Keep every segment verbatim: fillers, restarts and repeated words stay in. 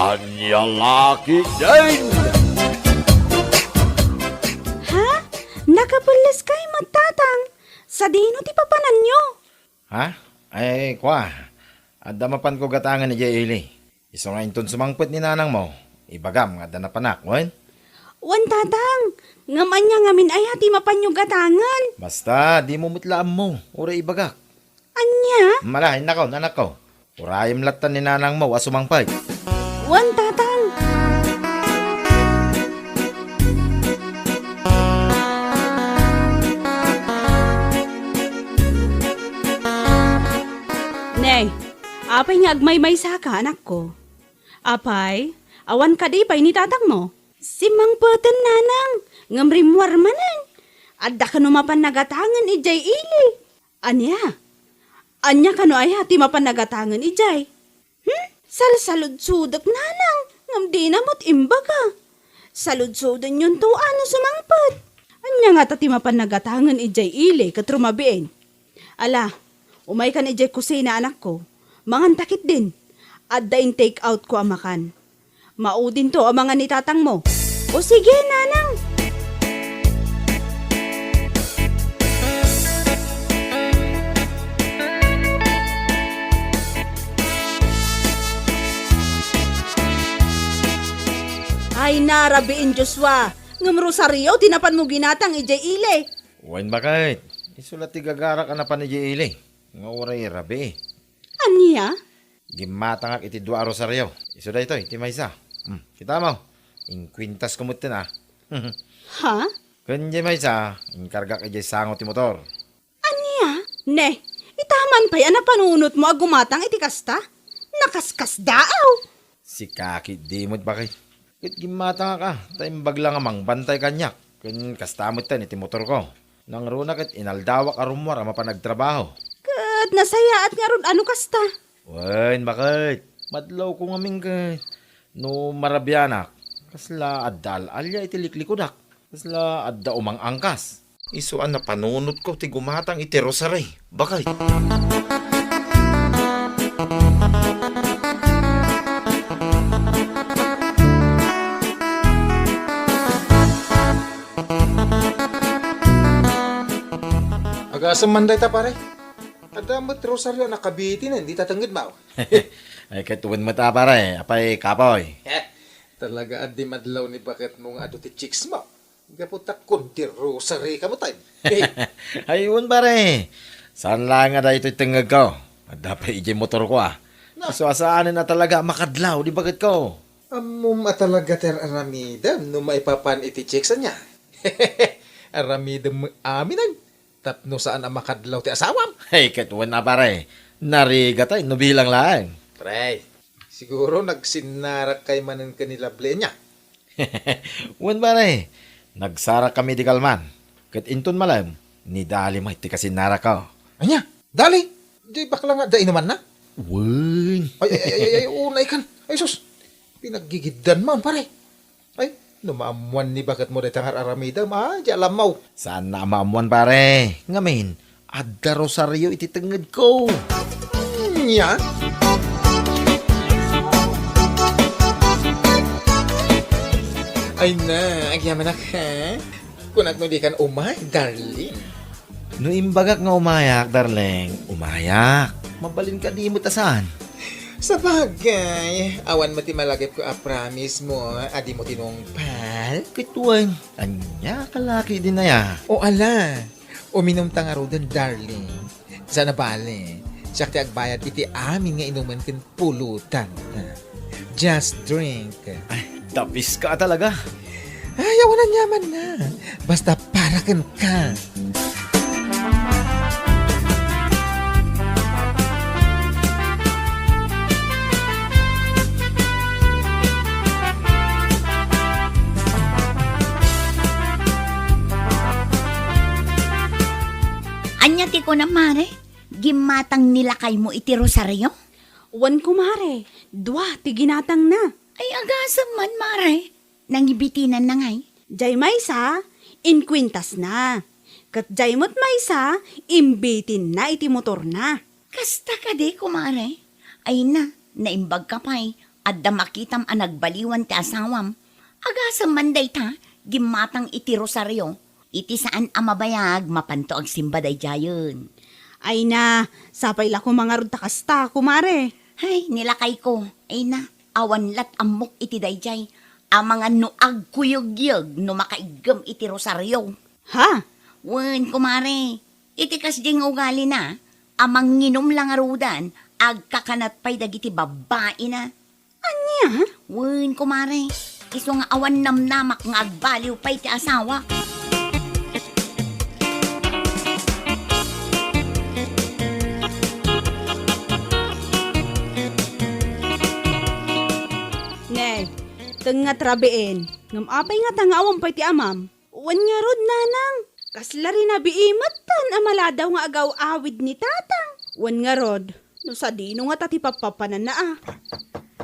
Ania la ketdin? Ha? Nakapelles kay met, Tatang? Sadino ti papananyo? Ha? Ay, kua. Adda mapanko gatangen idiay ili. Isu nga inton sumangpet ni nanangmo, ibagam nga adda napanak, wen? Wen, Tatang. Ngem ania ngamin aya ti mapanyo gatangen? Basta, dimo met la ammo. Uray ibagak. Ania? Mala, innakon, anakko. Urayem latta ni nanangmo a sumangpet. Wen, Tatang. Ne, apay nga agmaymaysaka, anakko? Apay, awan kadi pay ni tatangmo? Simmangpeten, nanang, ngem rimmuar manen. Adda kano mapan nagatangen idiay ili. Ania? Ania kano aya ti mapan nagatangen idiay? Hmm? Salsaludsodek, nanang, ngem dina met imbaga. Saludsodenyon to a no sumangpet. Ania ngata ti mapan nagatangen idiay ili ket rumabiin? Ala, umaykan idiay kusina, anakko. Manganta ketdin. Adda in-take out ko a makan. Maudinto a mangan ni tatangmo. O sige, nanang. Ay, narabiin, Joshua. Ngem rosario ti napanmo ginatang idiay ili. Wen, baket. Isu la ti gagarak a napan idiay ili. Nga uray rabii. Ania? Gimmatangak iti dua a rosario. Isu daytoy, ti maysa. Hmm, kitamo? Inkuintasko metten a. Ha? Ken diay maysa, inkargak idiay sango ti motor. Ania? Ne, ita man pay a napanunotmo a gumatang iti kasta? Nakaskasdaaw! Sika ketdi met, baket. Ket gimmatangak a, ta imbag la nga mangbantay kaniak. Ken kasta metten iti motorko. Nangruna ket inaldawak a rummuar a mapan agtrabaho. Ket nasayaat ngarud a no kasta? Wen, baket. Madlawko ngamin ket no marabianak, kasla adda al-alia iti liklikudak. Kasla adda umang-angkas. Isu a napanunotko ti gumatang iti rosary, baket. Agasem man dayta, pare. Adda met rosario a nakabitinen dita tengngedmo. Ay, ket wen met a, pare. Apay, kapoy? Talaga a di madlaw ni baketmo nga adu ti chicks mo. Gapu ta kundi rosary ka met, ay. Ay, wen, pare. Saan laeng a daytoy tengngegko. Adda pay idiay motorko, a. Na. Isu a saanen a talaga a makadlaw di baketko. Ammom a talaga ti ar-aramidem no maipapan iti chicks, ania? Aramidem met amin, ay. Tapno saan a makadlaw ti asawam. Ay, ket wen a, pare. Narigat, ay, no bilang laeng. Pre, siguro nagsinnarak kay manen ken ni Lovely, ania? Wen, pare. Nagsarakami di kalman. Ket inton malem, ni Dali met ti kasinnarakko. Ania? Dali? Di bakla nga adda inumanna? Wen. Ay, ay, ay, ay, ay, unay kan. Ay, sus. Pinaggigiddan man, pare. Ay, no maammuan ni baketmo dayta nga ar-aramidem, a, di alammaw. Saanna a maammuan, pare. Ngamin, adda rosario iti tengngedko. Nia? Ay na, agyamanak, ha? Kunak no dikan umay, darling. No imbagak nga umayak, darling, umayak. Mabalin kadi met a saan? Sabagay, awan met ti malagipko a promise mo a dimo tinungpal? Ket wen, ania ka la ketdin aya? O ala, uminumta ngaruden, darling. Saan a bale, siak ti agbayad iti amin nga inumen ken pulutan. Just drink. Ay, dapiska talaga. Ay, awan aniamanna. Basta para kenka. Ania ti kunam, mare? Gimmatang ni lakaymo iti rosario? Wen, kumare, dua ti ginatangna. Ay, agasem man, mare. Nangibitinanna ngay? Jay maysa, inkuintasna. Ket jay met maysa, imbitinna iti motorna. Kasta kadi, kumare? Ay na, naimbagka pay. adda makitam a nagbaliwan ti asawam. Agasem man dayta, gimmatang iti rosario. Iti saan a mabayag, mapanto agsimba daydiayen. Ay na, sapay la koma ngarud ta kasta, kumare. Hay, ni lakayko. Ay na, awan lat ammok iti daydiay. Amangan no agkuyegyeg no makaiggem iti rosario. Ha? Wen, kumare, iti kasdiay nga ugalina, a manginum la ngaruden, agkakanat pay dagiti babbaina. Ania? Wen, kumare, isu nga awan namnamak nga agbaliw pay ti asawak. Ne, tengnga ti rabiin, ngem apay ngata nga awan pay ti amam? Wen ngarud, nanang, kasla rinabii metten a maladaw nga agaw-awid ni tatang. Wen ngarud, no sadino ngata ti pappapananna a?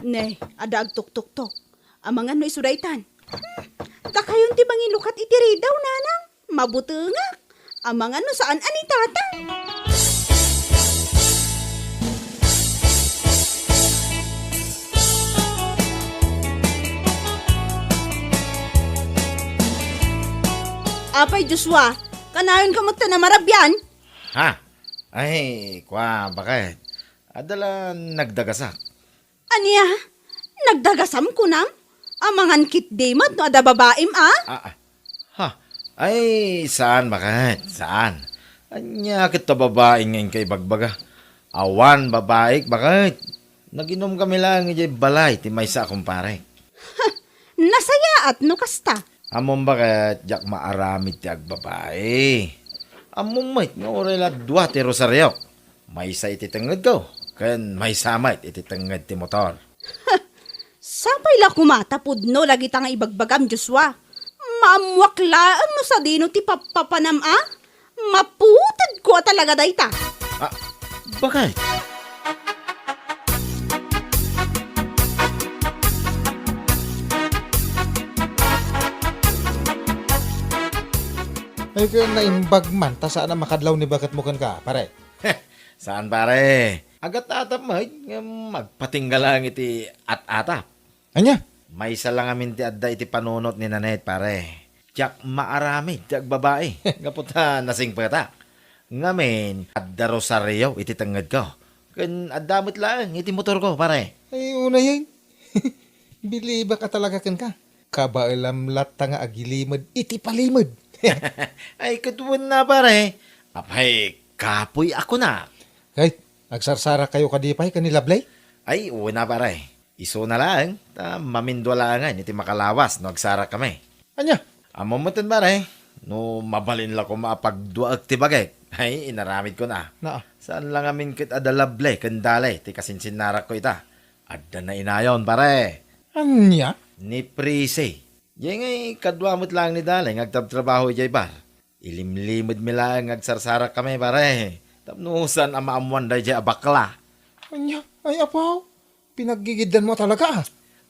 Ne, adda agtuktuktok. Amangan no isu daytan. Hmm, dakayon ti mangilukat iti ridaw, nanang. Mabutengak. Amangan no saan a ni tatang. Apay, Joshua, kanayonka met ta namarabian? Ha? Ay, kua, baket. Adda la nagdagasak. Ania? Nagdagasam kunam? Amangan ketdi met no adda babaim a? Ah, ah. Ha? Ay, saan, baket? Saan? Ania ket ta babai nga inka ibagbaga? Awan babaik, baket. Naginum kami laeng idiay balay ti maysa a kumparek. Nasayaat no kasta. Ammom, baket, diak maaramid ti agbabai. Ammom met nga uray la dua ti rosariok. Maysa iti tengngedko, ken maysa met iti tengnged ti motor. Sapay la koma ta pudno dagita nga ibagbagam, Joshua. Maammoak laeng no sadino ti pappapanam a? Maputedko a talaga dayta. Ah, baket? Ay, ket naimbag man ta saan a makadlaw ni baketmo kenka, pare. Saan, pare. Agat-atap met, ngem agpatingga laeng iti at-atap. Ania? Maysa la ngamin ti adda iti panunot ni Nanette, pare. Diak maaramid ti agbabai, gapu ta nasingpetak. Ngamin, adda rosario iti tengngedko. Ken adda met laeng iti motorko, pare. Ay, unayen. Bilibak a talaga kenka. Kabaelam latta nga agilimed iti palimed. Ay, ket wen a, pare. Apay, kapuy a kunak. Ay, agsarsarakkayo kadi pay ken ni Lovely? Ay, wen a, pare. Isuna laeng, ta mamindua laengen iti makalawas no agsarakkami. Ania? Ammom metten, pare, no mabalin la koma a pagduaek ti bagik. Ay, inaramidkon a. Naa. Saan la ngamin ket adda Lovely ken Dale ti kasinsinnarakko ita. Adda nainayon, pare. Ania? Ni Prissy. Diay ngay, kadua met laeng ni Dale nga agtrabtrabaho idiay bar. Ilimlimedmi laeng nga agsarsarakkami, pare. Tapno saan a maammoan daydiay a bakla. Ania? Ay, apo, pinaggigiddanmo a talaga, a?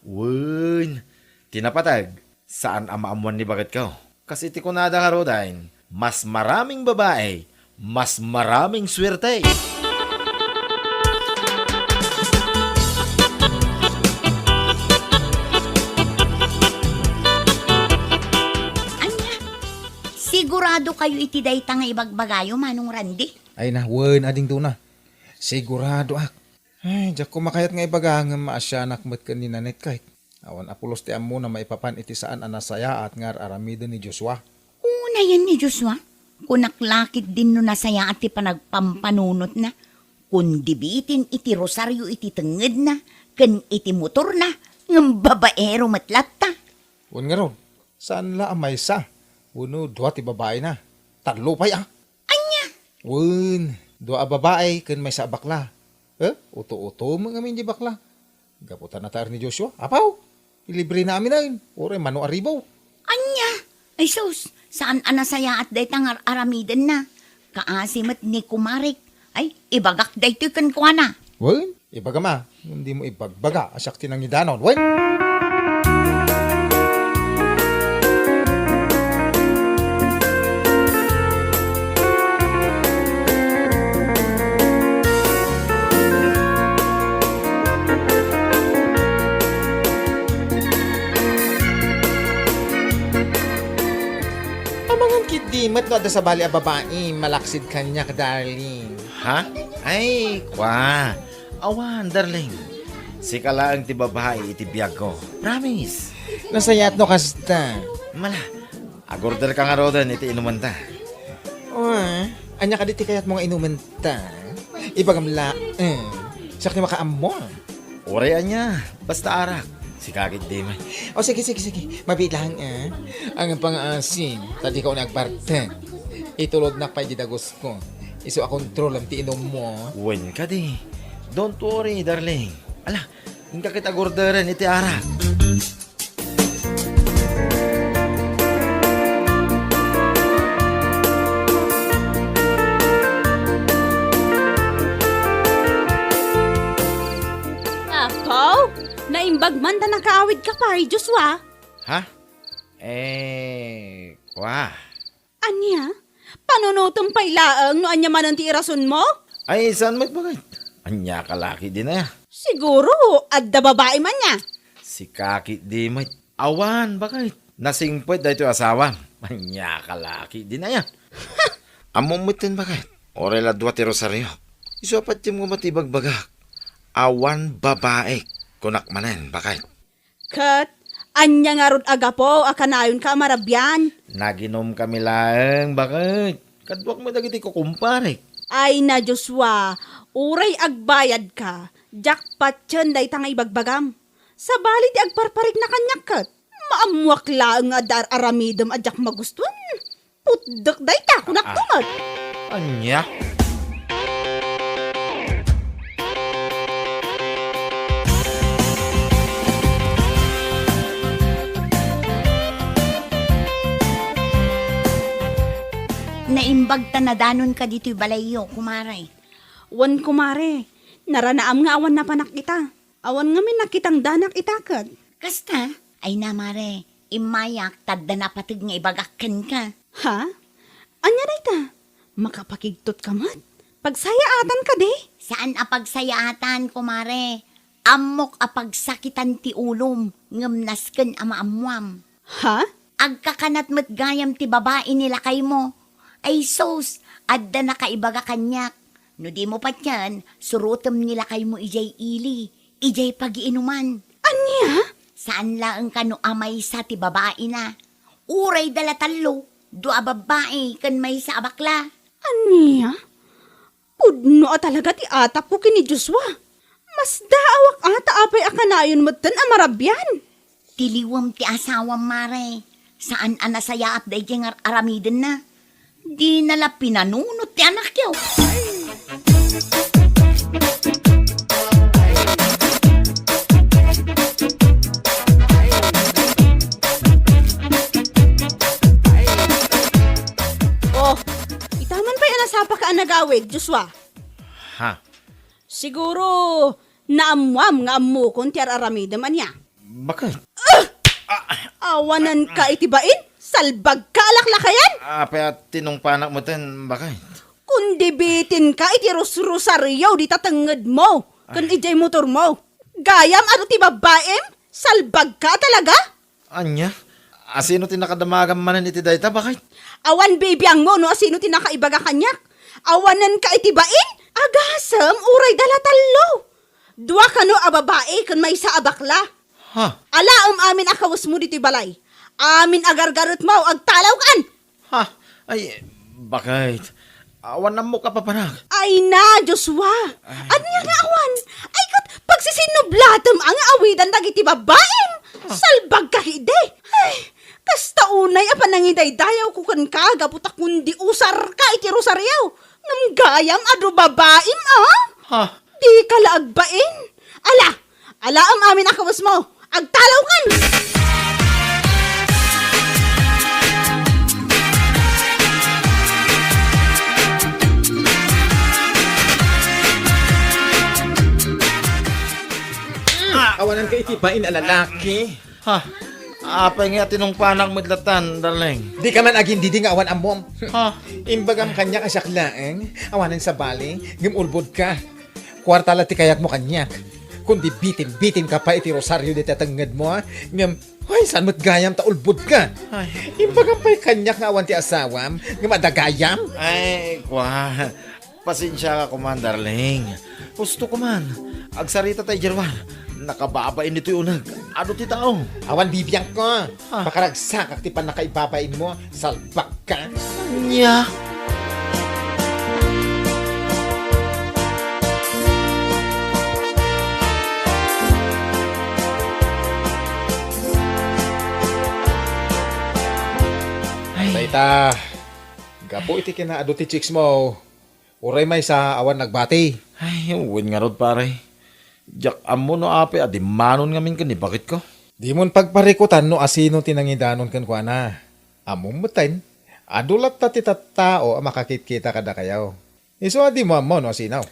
Wen, ti napateg, saan a maammoan ni baketko. Kas iti kunada ngaruden, mas maraming babae, mas maraming suwerte. Ania? Siguradokayo iti dayta nga ibagbagayo, Manong Randy? Ay na, wen, adingtona. Siguradoak. Ay, diak koma kayat nga ibaga ngem maasianak met ken ni Nanette, ket awan a pulos ti ammona maipapan iti saan a nasayaat nga ar-aramiden ni Joshua. Unayen ni Joshua, kunak la ketdin no nasayaat ti panagpampanunotna. Kundi bitin iti rosario iti tengngedna ken iti motorna, ngem babaero met latta. Wen ngarud, saan la a maysa wenno dua ti babaina. Tallo pay a. Ania? Wen, dua a babai ken maysa a bakla. Eh, uto-uto met ngamin di bakla. Gapu ta nataer ni Joshua, apaw, ilibrena aminen, uray mano a ribo. Ania? Ay sus, saan a nasayaat dayta nga ar-aramidenna. Kaasi met ni kumarek. Ay, ibagak daytoy kenkuana. Wen, ibagam a, no dimo ibagbaga a siak ti nangidanon. Wen! Met no adda sabali a babai, malaksid kaniak, darling. Ha? Ay, kwa. Awan, darling. Sika laeng ti babai iti biagko. Promise. Nasayaat no kasta. Mala, agorder ka ngaruden iti inumenta. Wa, ania kadi ti kayatmo nga inumenta? Ibagam laeng. Siak ti makaammo. Uray ania, basta arak. Sika ketdi met. O, sige, sige, sige. Mabiit lang, eh. Ang pangaasim, ta dika unay agbartek. Itulodnak pay di dagusko. Isu a kontrolam ti inummo. Wen kadi. Don't worry, darling. Ala, inka ket agorderen iti arak. Apo, naimbag man ta nakaawid ka pay, Joshua. Ha? Eh, kwa. Ania? Panunotem pay laeng no ania manen ti irasonmo? Ay, saan met, baket? Ania ka laki din aya? Siguro, adda babaim ania? Sika ketdi met. Awan, baket. Nasingpet daytoy asawam. Ania ka laki din aya? Ammom metten, baket. Uray la dua ti rosario. Isu a patiem nga mati ibagbagak. Awan babaik. Kunak manen, baket. Ket, ania ngarud a gapu a kanayonka a marabian? Naginomkami laeng, baket. Kaduak met dagiti kukumparek. Ay na, Joshua, uray agbayadka, diak patien dayta nga ibagbagam. Sabali ti agparparikna kaniak ket, maammoak laeng nga adda ar-aramidem a diak magustoen. Putdek dayta, kunak Ah. met. Ania? Naimbag ta nadanonka ditoy balayyo, kumare. Wen, kumare. Naranaam nga awan napanak ita. Awan ngamin nakitang danak ita ket. Kasta? Ay na, mare, immayak ta adda napateg nga ibagak kenka. Ha? Ania dayta? Makapakigtot ka met? Pagsayaatan kadi? Saan a pagsayaatan, kumare. Ammok a pagsakitan ti ulom, ngem nasken a maammoam. Ha? Agkakanat met gayam ti babai ni lakaymo. Ay sus, adda nakaibaga kaniak. No dimo patien, surotem ni lakaymo idiay ili, idiay pagiinuman. Ania? Saan laeng kano a maysa ti babaina. Uray da la tallo, dua a babbai ken maysa a bakla. Ania? Pudno a talaga ti atapko ken ni Joshua. Masdaawak ata apay a kanayon metten a marabian. Ti liwem ti asawam, mare. Saan a nasayaat daydiay nga ar-aramidenna. Dina la pinanunot ti anakyo. Oh, itaman pay a nasapaka a nagawid, Joshua. Ha? Siguro, naammoam nga ammokon ti ar-aramidem, ania? Baket? Awananka iti bain? Salbagka a laklakayan? Apay a tinungpanak metten, baket? Kundi bitinka iti rusrosario dita tengngedmo ken Ay. idiay motormo. Gayam adu ti babbaim? Salbagka a talaga? Ania? Asino ti nakadamagam manen iti dayta, baket? Awan bibiangmo no asino ti nakaibaga kaniak. Awananka iti bain? Agasem, uray da la tallo. Dua kano a babai ken maysa a bakla. Ha? Alaem amin a kawesmo ditoy balay. Amin a gargaretmo, agtalawkan! Ha? Ay, baket. Awan ammok a papanak. Ay na, Joshua! Ay. Ania nga awan? Ay, ket pagsisinublatem a nga awidan dagiti babbaim! Ah. Salbagka idi! Ay, kasta unay a panangidaydayawko kenka gapu ta kundi usarka iti rosario. Ngem gayam adu babaim, a? Ha? Dika la agbain. Ala, alaem amin a kawesmo. Agtalawkan! Awananka iti bain a lalaki. Ha? Apay nga tinungpanak met latan, darling? Dika man agindidi nga awan ammom. Ha? Imbagam kaniak a siak laeng, awanen sabali, ngem ulbodka. Kuarta la ti kayatmo kaniak. Kundi bitim-bitimka pay iti rosario dita tengngedmo, a? Ngem Hoy, saan met gayam ta ulbodka? Ay. Imbagam pay kaniak nga awan ti asawam, nga madagayam? Ay, kwa. Pasensiaka koman, darling. Husto koman. Agsarita tay gerwar. Nakababain ditoy uneg. Adu ti tao? Awan bibiangko. Ah. Pakaragsakak ti pannakaibabainmo. Salbag ka. Nya. Ay. Dayta, gapu iti kinaadu ti chicks mo, uray maysa awan nagbati. Ay, wen ngarud, pare. Diak ammo no apay a dimmanon ngamin ken ni baketko. Dimon pagparikutan no asino ti nangidanon kenkuana. Ammom metten, adu latta ti tattao a makakitkita kadakayo. Isu a dimo ammo no asino.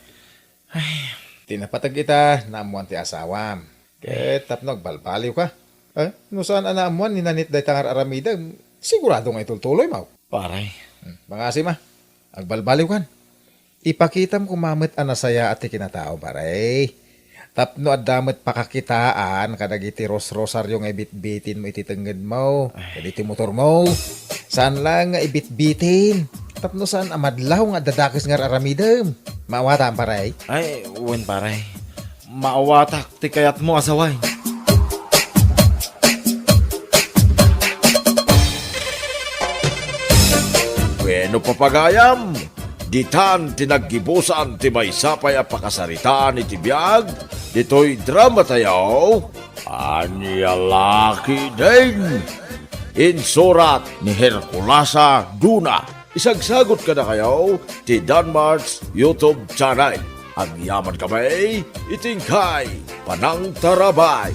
Ay. Ti napateg ita, naammoan ti asawam. Ket tapno agbalbaliwka. Eh, no saan a naammoan ni Nanit dayta nga ar-aramidem, sigurado nga itultuloymo. Pare. Hmm, pangasim a. Agbalbaliwkan. Ipakitam koma met a nasayaat ti kinataom, pare. Tapno adda met pakakitaan kadagiti rosrosario nga ibitbitinmo iti tengngedmo, ay, ken iti motormo. Saan laeng nga ibitbitin. Tapno saan a madlaw nga adda dakes nga ar-aramidem. Maawatam, pare? Ay, wen, pare. Maawatak ti kayatmo a sawen. Bueno, papagayam, ditan ti naggibusan ti maysa pay a pakasaritaan iti biag ditoy dramatayo, Ania La Ketdin. Insurat ni Herculasa Duna. Isagsagut kadakayo ti Danmart's YouTube channel. Agyamankami iti inkay panangtarabay.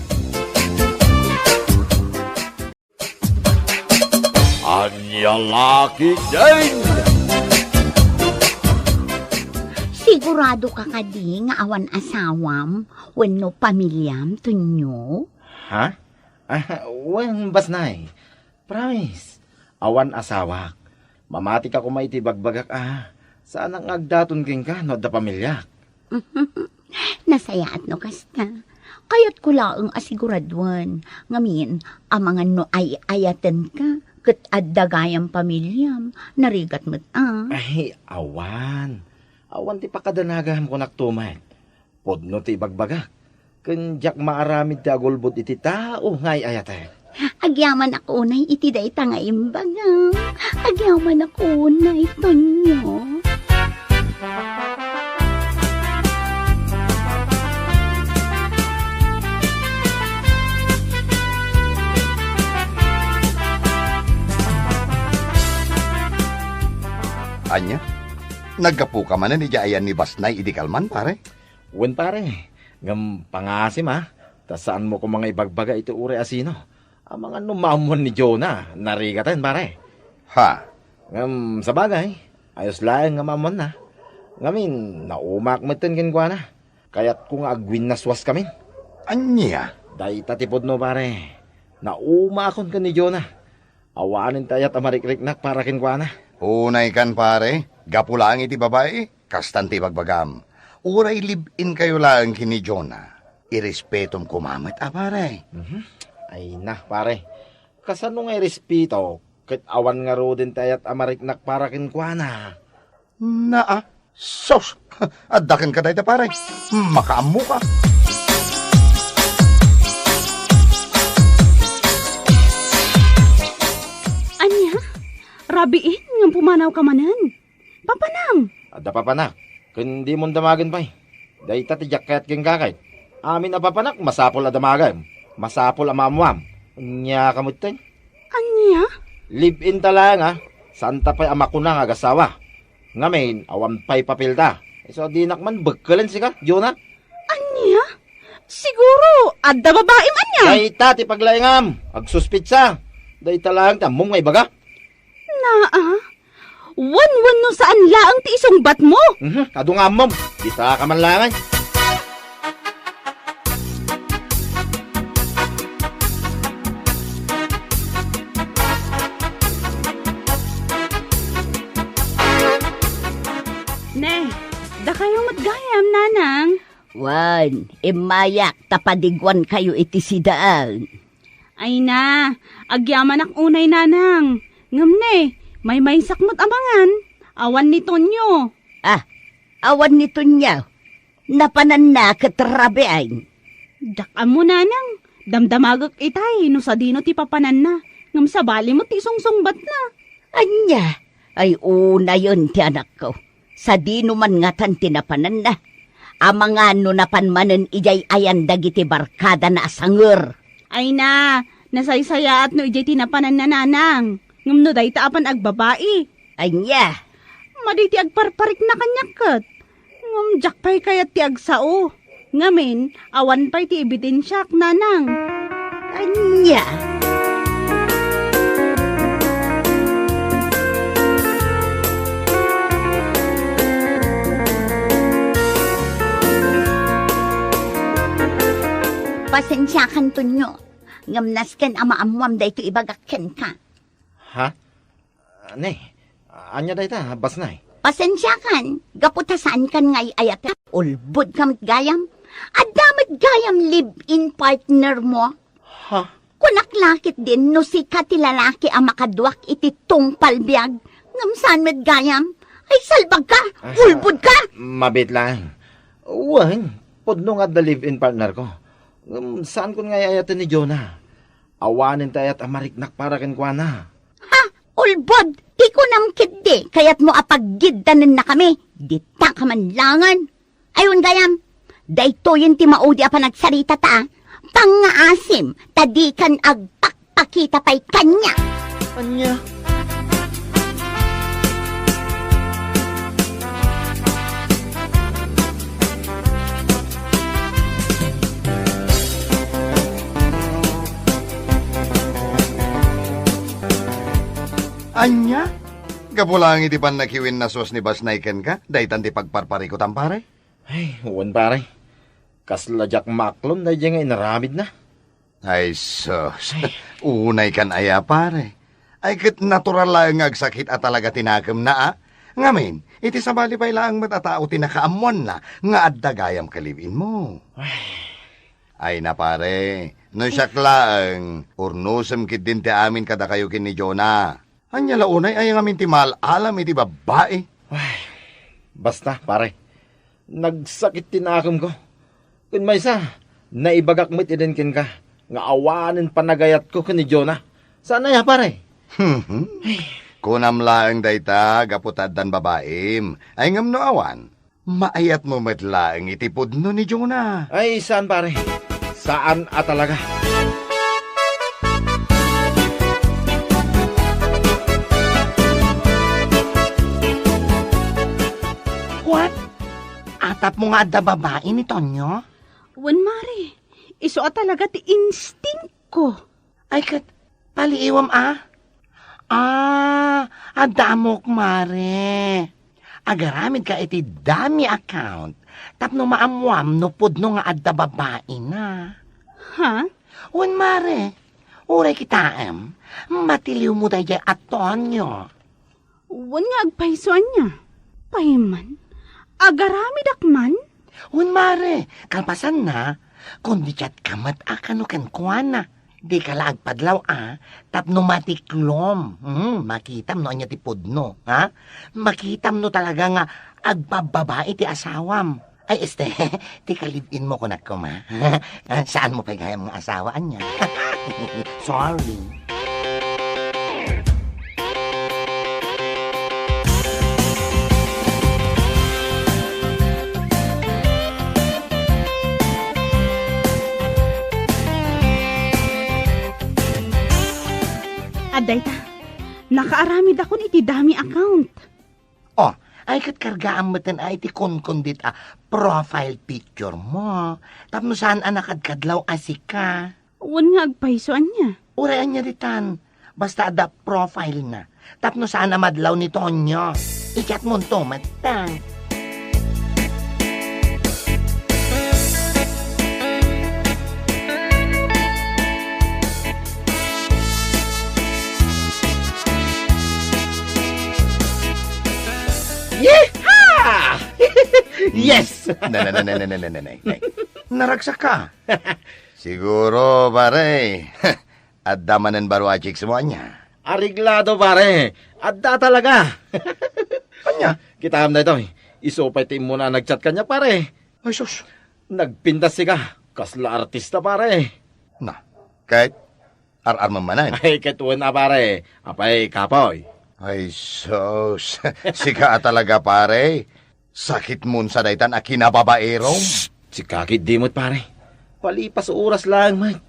Ania La Ketdin! Sigurado ka kadi nga awan asawam wenno pamiliam, Tonyo? Ha? Ah, wen, Basnay. Promise. Awan asawak. Mamatika koma iti ibagbagak a saanak nga agdaton kenka no adda pamiliak. Nasayaat no kasta. Kayatko laeng a siguraduen. Ngamin, amangan no ay-ayatenka, ket adda gayam pamiliam, narigat met a. Ay, awan. Awan ti pakadanagam, kunak to met. Pudno ti ibagbagak, ken diak maaramid ti agulbod iti tao nga ay-ayatek. Agyamanak unay iti dayta nga imbagam. Agyamanak unay, Tonyo. Ania? Naggapuka manen idiay ayan ni Basnay idi kalman, pare? Wen, pare. Ngem pangasim a, ta saanmo koma nga ibagbaga iti uray a sino. Amangan no maammuan ni Jonah, narigaten, pare. Ha? Ngem sabagay, ayos laeng nga maammuanna. Ngamin, naumaak metten kenkuana. Kayatko nga agwinnaswaskamin. Ania? Dayta ti pudno, pare. Naumaakon ken ni Jonah. Awanen ti ayat a marikriknak para kenkuana. Unaykan, pare. Gapu laeng iti babai, kastan ti ibagbagam. Uray live-in kayo laeng ken ni Jonah, irespetom koma met a, pare. Mhm. Ay na, pare. Kasano nga irespeto ket awan ngaruden ti ayat a mariknak para kenkuana? Naa. Sus! Adda kenka dayta, pare. Makaammoka. Ania? Rabiin ngem pumanawka manen? Papanam! Adda papanak, ken dimon damagen pay. Dayta ti diak kayat kenka ket. Amin a papanak, masapul a damagem. Masapul a maammuam. Ania ka metten? Ania? Live-in ta laeng a. Saanta pay a makuna nga agasawa. Ngamin, awan pay papelda. Isu a dinak man bekkelen sika, Jonah. Ania? Siguro, adda babaim ania? Dayta ti paglaingam. Agsuspitsa. Dayta laeng ti ammom nga ibaga. Naa, wenno saan laeng ti isungbatmo? Mhm, adu nga ammom. Kita ka man laeng. Ne, dakayo met gayam, nanang. Wen, immayak ta padiguankayo iti sidaen. Ay na, agyamanak unay, nanang. Ngem ne, maymaysak met a mangan. Awan ni Tonyo. Ah, awan ni Tonyo. Napananna ket rabiin. Diak ammo, nanang. Damdamagek itay no sadino ti papananna. Ngem sabali met ti sungsungbatna. Ania? Ay, unayen ti anakko. Sadino man ngatan ti napananna? Amangan no napan manen idiay ayan dagiti barkadana a sanger. Ay na, nasaysayaat no idiay ti napananna, nanang. Ngem no dayta apan agbabai. Ania? Madi ti agparparikna kaniak ket. Ngem diak pay kayat ti agsao. Ngamin, awan pay ti ebidensiak, nanang. Ania? Pasensiakan, Tonyo. Ngem nasken a maammoam daytoy ibagak kenka. Ha? Ne, ania dayta, Basnay? Pasensiakan, gapu ta saankan nga ay-ayat. Ulbodka met gayam. Adda met gayam live-in partner mo. Ha? Kunak la ketdin no sika ti lalaki a makaduak iti tungpal biag, ngem saan met gayam. Ay, salbagka! Ah, ulbodka! Mabiit lang. Wen, pudno nga adda live-in partner ko. Ngem saankon nga ay-ayaten ni Jonah. Awanen ti ayat a mariknak para kenkuana. Ha? Ulbod! Ti kunam ketdi, kayatmo a paggiddanennakami? Dita ka manlangen. Ay, wen gayam, daytoyen ti maudi a panagsaritata, a pangngaasim, ta dikan agpakpakita pay kaniak. Ania? Ania? Gapu laeng iti pannakiwinnasos ni Basnay kenka, daytan ti pagparparikutam, pare? Ay, wen, pare. Kasla diak maaklon daydiay nga inaramidna. Ay, sus. Ay. Unay kan aya, pare. Ay, ket natural laeng nga agsakit a talaga ti nakemna, a? Ngamin, iti sabali pay laeng met a tao ti nakaammoanna nga adda gayam ka live-in mo. Ay. Ay na, pare, no siak laeng, urnosem ketdin ti amin kadakayo ken ni Jonah. Ania la unay aya ngamin ti maal-alam iti babbai? Ay, basta, pare. Nagsakit ti nakemko. Ken maysa, naibagak met idin kenka nga awanen panagayatko ken ni Jonah. Saan aya, pare? Kunam laeng dayta gapu ta addan babaim. Ay, ngem no awan, maayatmo met laeng iti pudno ni Jonah. Ay, saan, pare. Saan a talaga. What? Atapmo nga adda babai ni Tonyo? Wen, mare. Isu a talaga ti instinct ko. Ay, ket, paliiwam a? Ah, adda ammok, mare. Agaramidka iti dummy account tapno maammuam no pudno nga adda babaina. Ha? Wen, mare. Uray kitaem, matiliwmo daydiay a Tonyo. Wen nga agpayso ania? Pay man, agaramidak man? Wen, mare, kalpasanna, kundi chat ka met a kano kenkuana. Dika la agpadlaw a tapno matiklom. Hmm, makitam no ania ti pudno, ha? Makitam no talaga nga agbabbabai ti asawam. Ay, este, ti ka-live-in mo kunak koma. Ah, saan mo pay gayam nga asawa, ania? Sorry. Adda ita, nakaaramidakon iti dummy account. Oh, ay ket kargaam meten a iti kunkundit a profile picture mo. Tapno saan a nakadkadlaw a sika. Wen nga agpayso ania? Uray ania ditan. Basta adda profile na. Tapno saan a madlaw ni Tonyo. I-chat monto met ta. Yeehaw! Yes! Nay, nay, nay, nay, nay, nay, nay. Naragsak ka. Siguro, pare. Adda manen baro a chicks mo, ania? Areglado, pare. Adda talaga. Ania? Kitam daytoy. Isu pay ti immuna a nag-chat kaniak, pare. Ay, sus. Nagpintas sika. Kasla artista, pare. Na, ket ar-armem manen. Ay, ket wen a, pare. Apay, kapoy. Ay, sus. Sika a talaga, pare. Sakit mo sa daytan a kinababaerom. Shh! Sika ketdi met, pare. Palipas oras laeng met.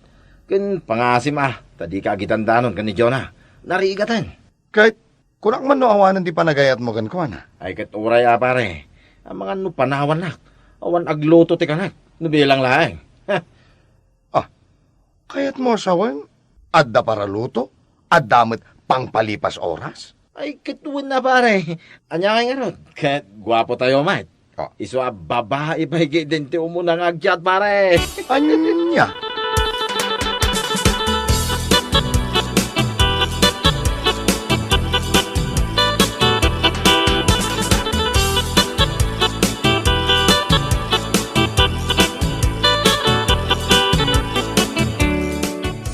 Ken pangasim a, ta dika agidandanon ken ni Jonah. Narigaten. Ket kunak man no awanen ti panagayatmo kenkuana. Ay, ket uray a, pare. Amangan no panawannak. Awan agluto ti kanak. No bilang laeng. Ha? Ah, kayatmo a sawen? Adda paraluto? Adda met pangpalipas oras? Ay, ket wen a, pare. Ania ngay ngarud? Ket guapotayo met. Ah. Isu a babai pay ketdin ti umuna nga ag-chat, pare. Ania?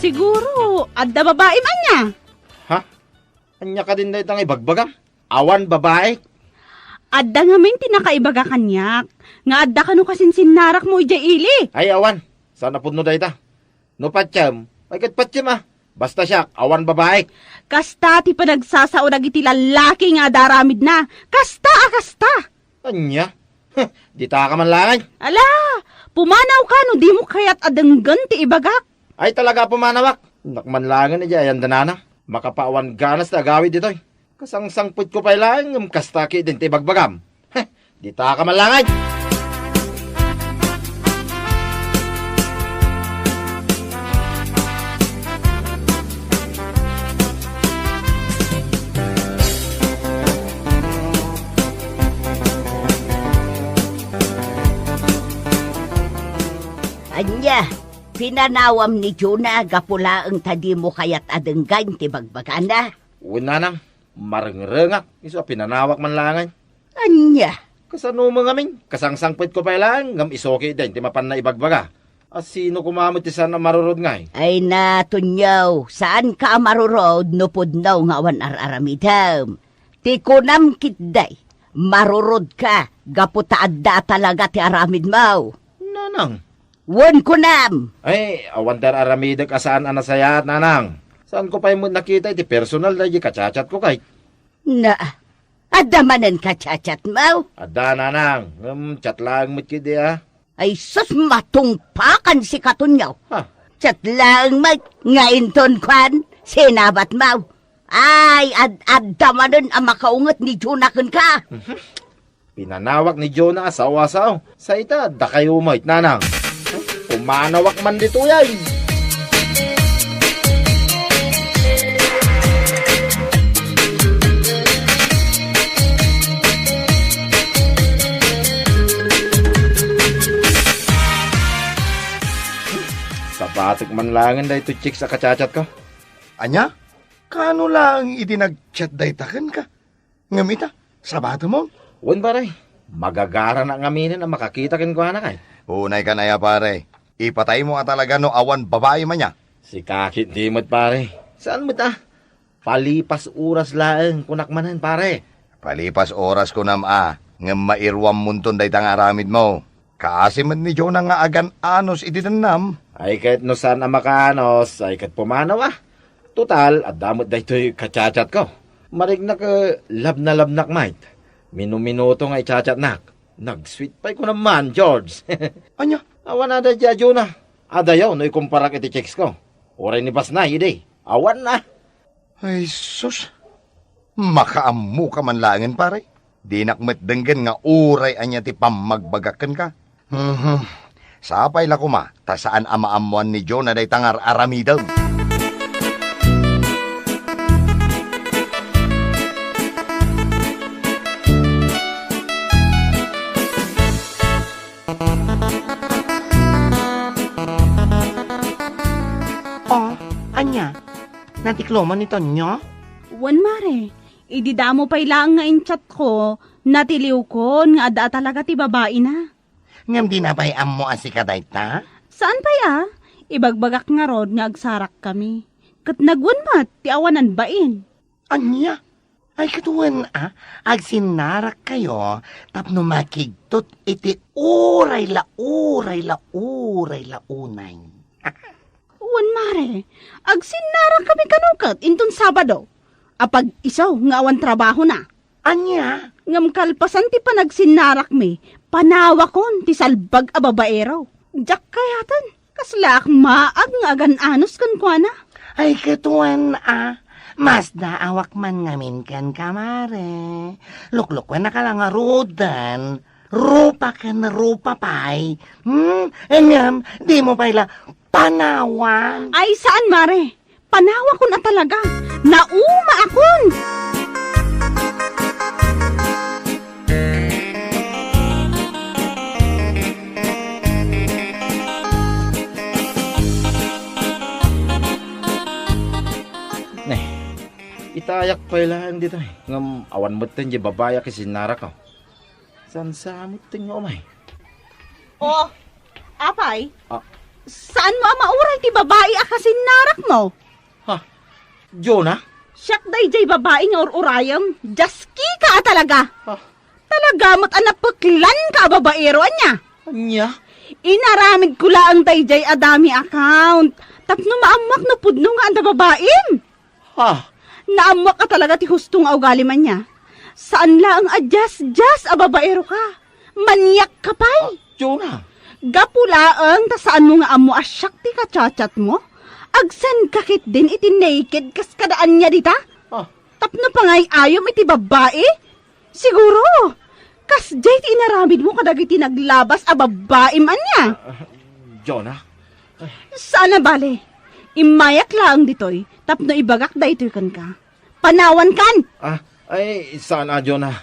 Siguro, adda babaim ania? Ha? Ania kadin dayta nga ibagbagam? Awan babaik? Adda ngamin ti nakaibaga kaniak, nga adda kano kasinsinnarakmo idiay ili. Ay, awan. Saan a pudno dayta? No patiem, ay ket patiem a. Basta siak, awan babaik. Kasta ti panagsasao dagiti lallaki nga adaramidna. Kasta a kasta. Ania? Huh, ditaka man laeng. Ala, pumanawka no dimo kayat a denggen ti ibagak. Ay, talaga a pumanawak. Nak man laengen idiay ayan da nanang. Makapawan ganas ti agawid ditoy. Kasangsangpetko pay laeng ngem kasta ketdin ti ibagbagam. Heh, ditaka man laeng. Ania, pinanawam ni Jonah gapu laeng ta dimo kayat a denggen ti bagbagana? Wen, nanang, marengrengak isu a pinanawak man laengen. Ania? Kasano met ngamin? Kasangsangpetko pay laeng ngem isu ketdin ti mapanna ibagbaga. A sino koma met ti saan a marurod ngay? Ay na, Tonyo, saanka a marurod no pudno nga awan ar-aramidem. Ti kunam ketdi, marurodka gapu ta adda a talaga ti aramidmo. Nanang. Wen kunam. Ay, awan ti ar-aramidek a saan a nasayaat, nanang. Saanko pay met nakita iti personal daydi kachatchatko kay. Na, adda manen kachatchatmo? Adda, nanang. Ngem chat laeng met ketdi a. Ay sus, matungpakan sika, Tonyo. Ha? Chat laeng met nga inton kuan, sinabatmo. Ay, ad-, adda manen a makaunget ni Jonah kenka. Mhm. Pinanawak ni Jonah a sao a sao. Sa ita, dakayo met, nanang. Pumanawak man ditoy ay. Sabatek man laengen daytoy chicks a kachatchatko. Ania? Kaano laeng idi nag-chat dayta kenka? Ngem ita, sabatemon? Wen, pare. Magagaranak ngaminen a makakita kenkuana kay. Unay kan aya, pare. Ipataymo a talaga no awan babaim ania. Sika ketdi met, pare. Saan met a? Palipas oras laeng, kunak manen, pare. Palipas oras kunam a, ngem mairuammonton dayta nga aramidmo. Kaasi met ni Jonah nga agan-anos iti dennam. Ay ket no saan a makaanos, ay ket pumanaw a. Total, adda met daytoy kachatchatko. Mariknak, eh, labnalabnak met. Minuminuto nga ichatchatnak. Nag-sweet pay kunam man, George. Ania? Awan a daydi a Jonah. Adayo no ikumparak iti chicks ko. Uray ni Basnay idi. Awan na. Ay, sus. Makaammoka man laengen, pare. Dinak met denggen nga uray ania ti pammagbagak kenka. Mhm. Sapay la koma, ta saan a maammoan ni Jonah dayta nga ar-aramidem. Oh, ania? Natikloman ni Tonyo? Wen, mare. Idi damo pay laeng nga in-chatko, natiliwkon nga adda a talaga ti babaina. Ngem dina pay ammo a sika dayta? Saan pay a? Ibagbagak ngarud nga agsarakkami. Ket nagwen met ti awanan bain. Ania? Ay, ket wen a, agsinnarakkayo tapno makigtot iti uray la, uray la, uray la unay. Wen, mare, agsinnarakkami kano ket inton Sabado. Apag-isu nga awan trabahona. Ania? Ngem kalpasan ti panagsinnarakmi, panawakon ti salbag a babaero. Diak kayaten. Kaslaak maag nga agan-anos kenkuana. Ay, ket wen a, masdaawak man ngamin kenka, mare. Luklukuennaka la ngaruden. Rupa ken rupa pay. Hmm? Ngem, dimo pay la panawan. Ay, saan, mare. Panawakon a talaga. Naumaakon! Ne, itayak pay laeng ditoy. Ngem awan metten diay babai a kasinnarak, oh. Saan sa metten nga umay? Oh, apay? Ah. Saanmo a mauray ti babai a kasinnarakmo? Ha? Jonah? Siak daydiay babai nga ur-urayem. Jaskika a talaga. Ah. Talaga met a napeklanka a babaero, ania? Ania? Inaramidko laeng daydiay a dummy account tapno maammoak no pudno nga adda babaim. Ha? Naammoak a talaga ti husto nga ugalim, ania. Saan laeng a diasdias a babaero ka. Maniak ka pay. Ah, Jonah. Gapu laeng ta saanmo nga ammo a siak ti ka-chat-chatmo, agsenka ketdin iti naked kas kada ania dita. Ah. Tapno pangay-ayom iti babbai? Siguro, kasdiay ti inaramidmo kadagiti naglabas a babbaim, ania? Ah, Jonah. Saan a bale. Immayak laeng ditoy tapno ibagak daytoy kenka. Panawankan! Ah, ay, saan a, Jonah.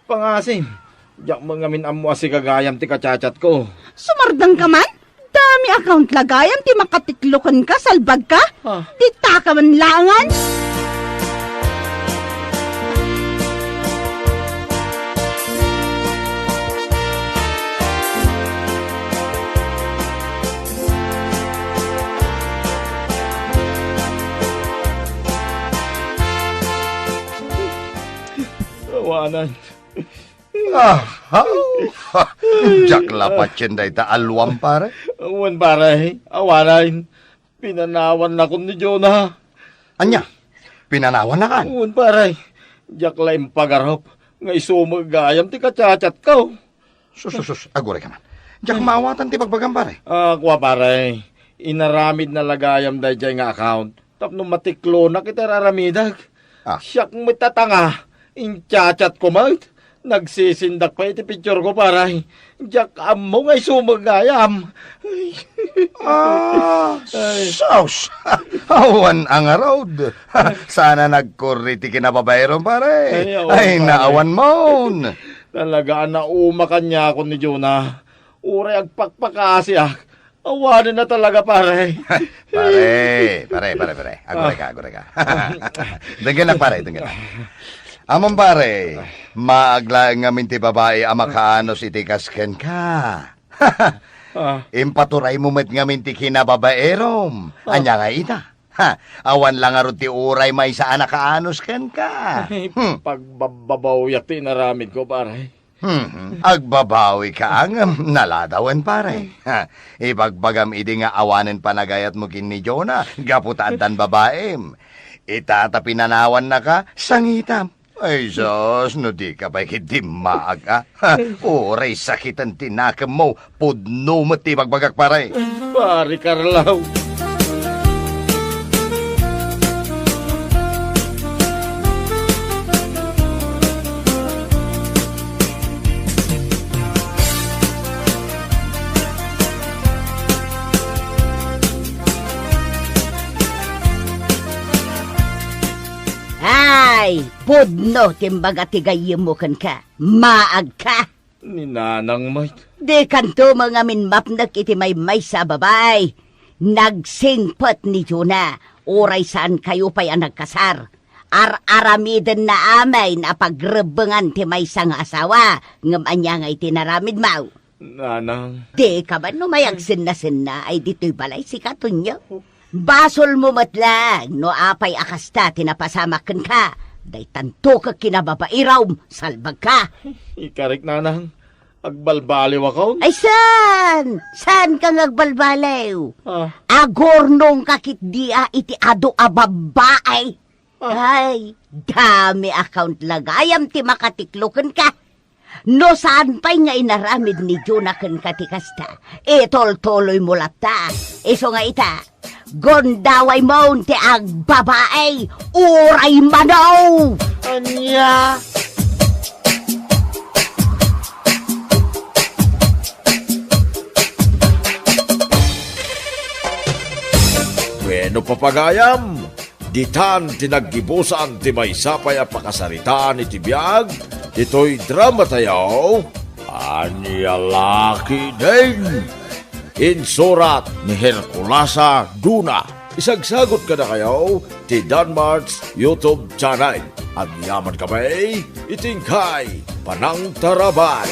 Pangasim, diak met ngamin ammo a sika gayam ti ka-chat-chatko. Sumardengka man? Dummy account la gayam ti makatiklo kenka, salbagka? Ah. Ditaka man laengen. Awanan. Aha! Diak la patien dayta alluam, pare. Wen, pare. Awanan. Pinanawannakon ni Jonah. Ania? Pinanawannakan? Wen, pare. Diak la impagarup nga isu met gayam ti ka-chat-chatko. Sus, sus, sus. Aguray ka man. Diak maawatan ti bagbagam, pare. Ah, kua, pare. Inaramidna la gayam daydiay nga account tapno matiklonak iti ar-aramidek. Ah. Siak met a tanga, in-chat-chatko met. Nagsisindak pay iti pictureko, pare. Diak ammo nga isu met gayam. Ay. Ah, ay. Sus! Awan a ngarud. Saan a nagkurri ti kinababaerom, pare. Ay, awan, pare. Ay, naawan mon. Talaga a nauma kaniakon ni Jonah. Uray agpakpakaasiak. Awanen a talaga, pare. Pare, pare, pare, pare. Aguray ka, aguray ka. Denggenak, pare, denggenak. Ammom, pare, maag laeng ngamin ti babai a makaanus iti kas kenka. Ah. Impaturaymo met ngamin ti kinababaerom. Ah. Ania ngay ita? Ha, awan la ngarud ti uray maysa a nakaanus kenka. Hmm. Pagbabbabawiak ti inaramidko, pare. Hmm, agbabawika ngem naladawen, pare. Ha, ibagbagam idi nga awanen panagayatmo ken ni Jonah gapu ta addan babaim. Ita ta pinanawannaka, sangitam. Ay, sus, no dika pay ket dimmaag, a. Ha, uray sakiten ti nakemmo, pudno met ti ibagbagak, pare. Pare Carlo. Ay, pudno ti imbaga ti gayyemmo kenka. Maagka. Ni nanang met. Dikanto met ngamin mapnek iti maymaysa a babai. Nagsingpet ni Jonah, uray saankayo pay a nagkasar. Ar-aramidenna amin a pagrebbengan ti maysa nga asawa, ngem ania nga iti naramidmo? Nanang. Dika man no mayagsennasenna ay ditoy balay, sika, Tonyo? Basolmo met laeng no apay a kasta ti napasamak kenka. Daytanto ket kinababairom, salbagka. Ikarik, nanang, agbalbaliwakon. Ay, saan? Saanka nga agbalbaliw? Ah. Agurnongka ketdi a iti adu a babbai. Ah. Ay, dami a kauntlagayam ti makatiklo kenka. No saan pay nga inaramid ni Juna kenka ti kasta, itultuloymo latta. Isu nga ita, gundawaymo ti agbabai, uray mano! Ania? Bueno, papagayam, ditan ti naggibusan ti maysa pay a pakasaritaan iti biag ditoy dramatayo, Ania La Ketdin. Insurat ni Herculasa Duna. Isagsagut kadakayo ti Danmart's YouTube channel. Agyaman kami iti inkay panangtarabay.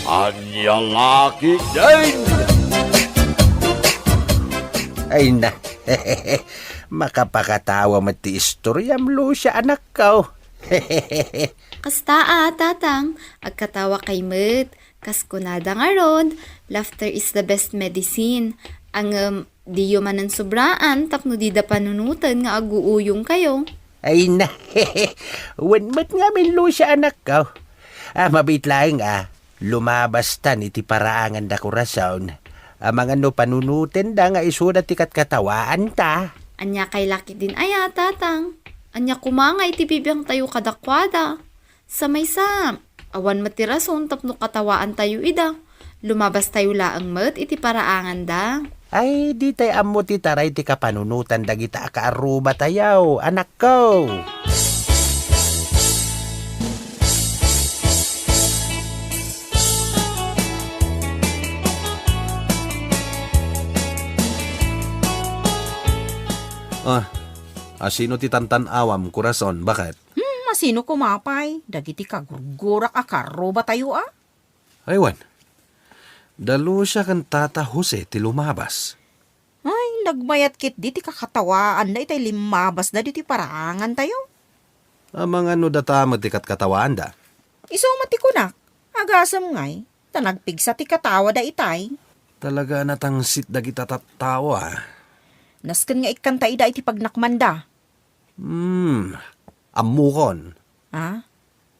Ania La Ketdin! Ay na, makapakatawa met ti istoriam, Lucia, anakko. Kasta a, Tatang, agkatawakay met. Kas kunada ngarud, "Laughter is the best medicine." Ngem, diyo manen sobraan tapno dida panunoten nga aguuyongkayo. Ay na, wen met ngamin, Lucia, anakko. Ah, mabiit laeng a, lumabastan iti paraanganda, kurason. Amangan no panunotenda nga isuda ti katkatawaanta. Ania kay La Ketdin aya, Tatang? Ania koma nga iti bibiangtayo kadakuada? Sa maysa, awan met ti rason tapno katawaantayo ida. Lumabastayo laeng met iti paraanganda. Ay, ditay ammo ti taray ti kapanunotan dagita a kaarrubatayo, anakko. Ah, asino ti tantan-awam, kurason? Baket? Hmm, asino koma pay? Dagiti kagurgurak a kaarrubatayo a? Ay wen, da Lucia ken Tata Jose ti lumabas. Ay, nagmayat ketdi ti kakatawaanna itay limmabasda ditoy paraangantayo. Amangan no data met ti katkatawaanda. Isu met ti kunak, agasem ngay, ta nagpigsa ti katawada itay. Talaga a natangsit dagita tattao a. Nasken nga ikkanta ida iti pagnakmanda. Hmm, ammokon. Ah?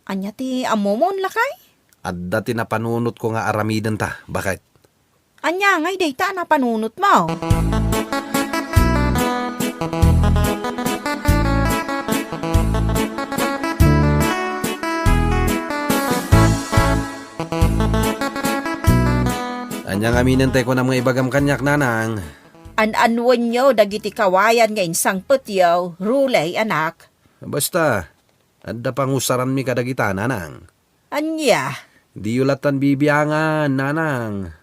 Ania ti ammomon, lakay? Adda ti napanunotko nga aramidenta, baket. Ania ngay dayta a napanunotmo? Ania ngamin tay kunam nga ibagam kaniak, nanang? An-annuenyo dagiti kawayan nga insangpetyo, Ruley, anak. Basta, adda pangusaranmi kadagita, nanang. Ania? Diyo lattan bibiangan, nanang.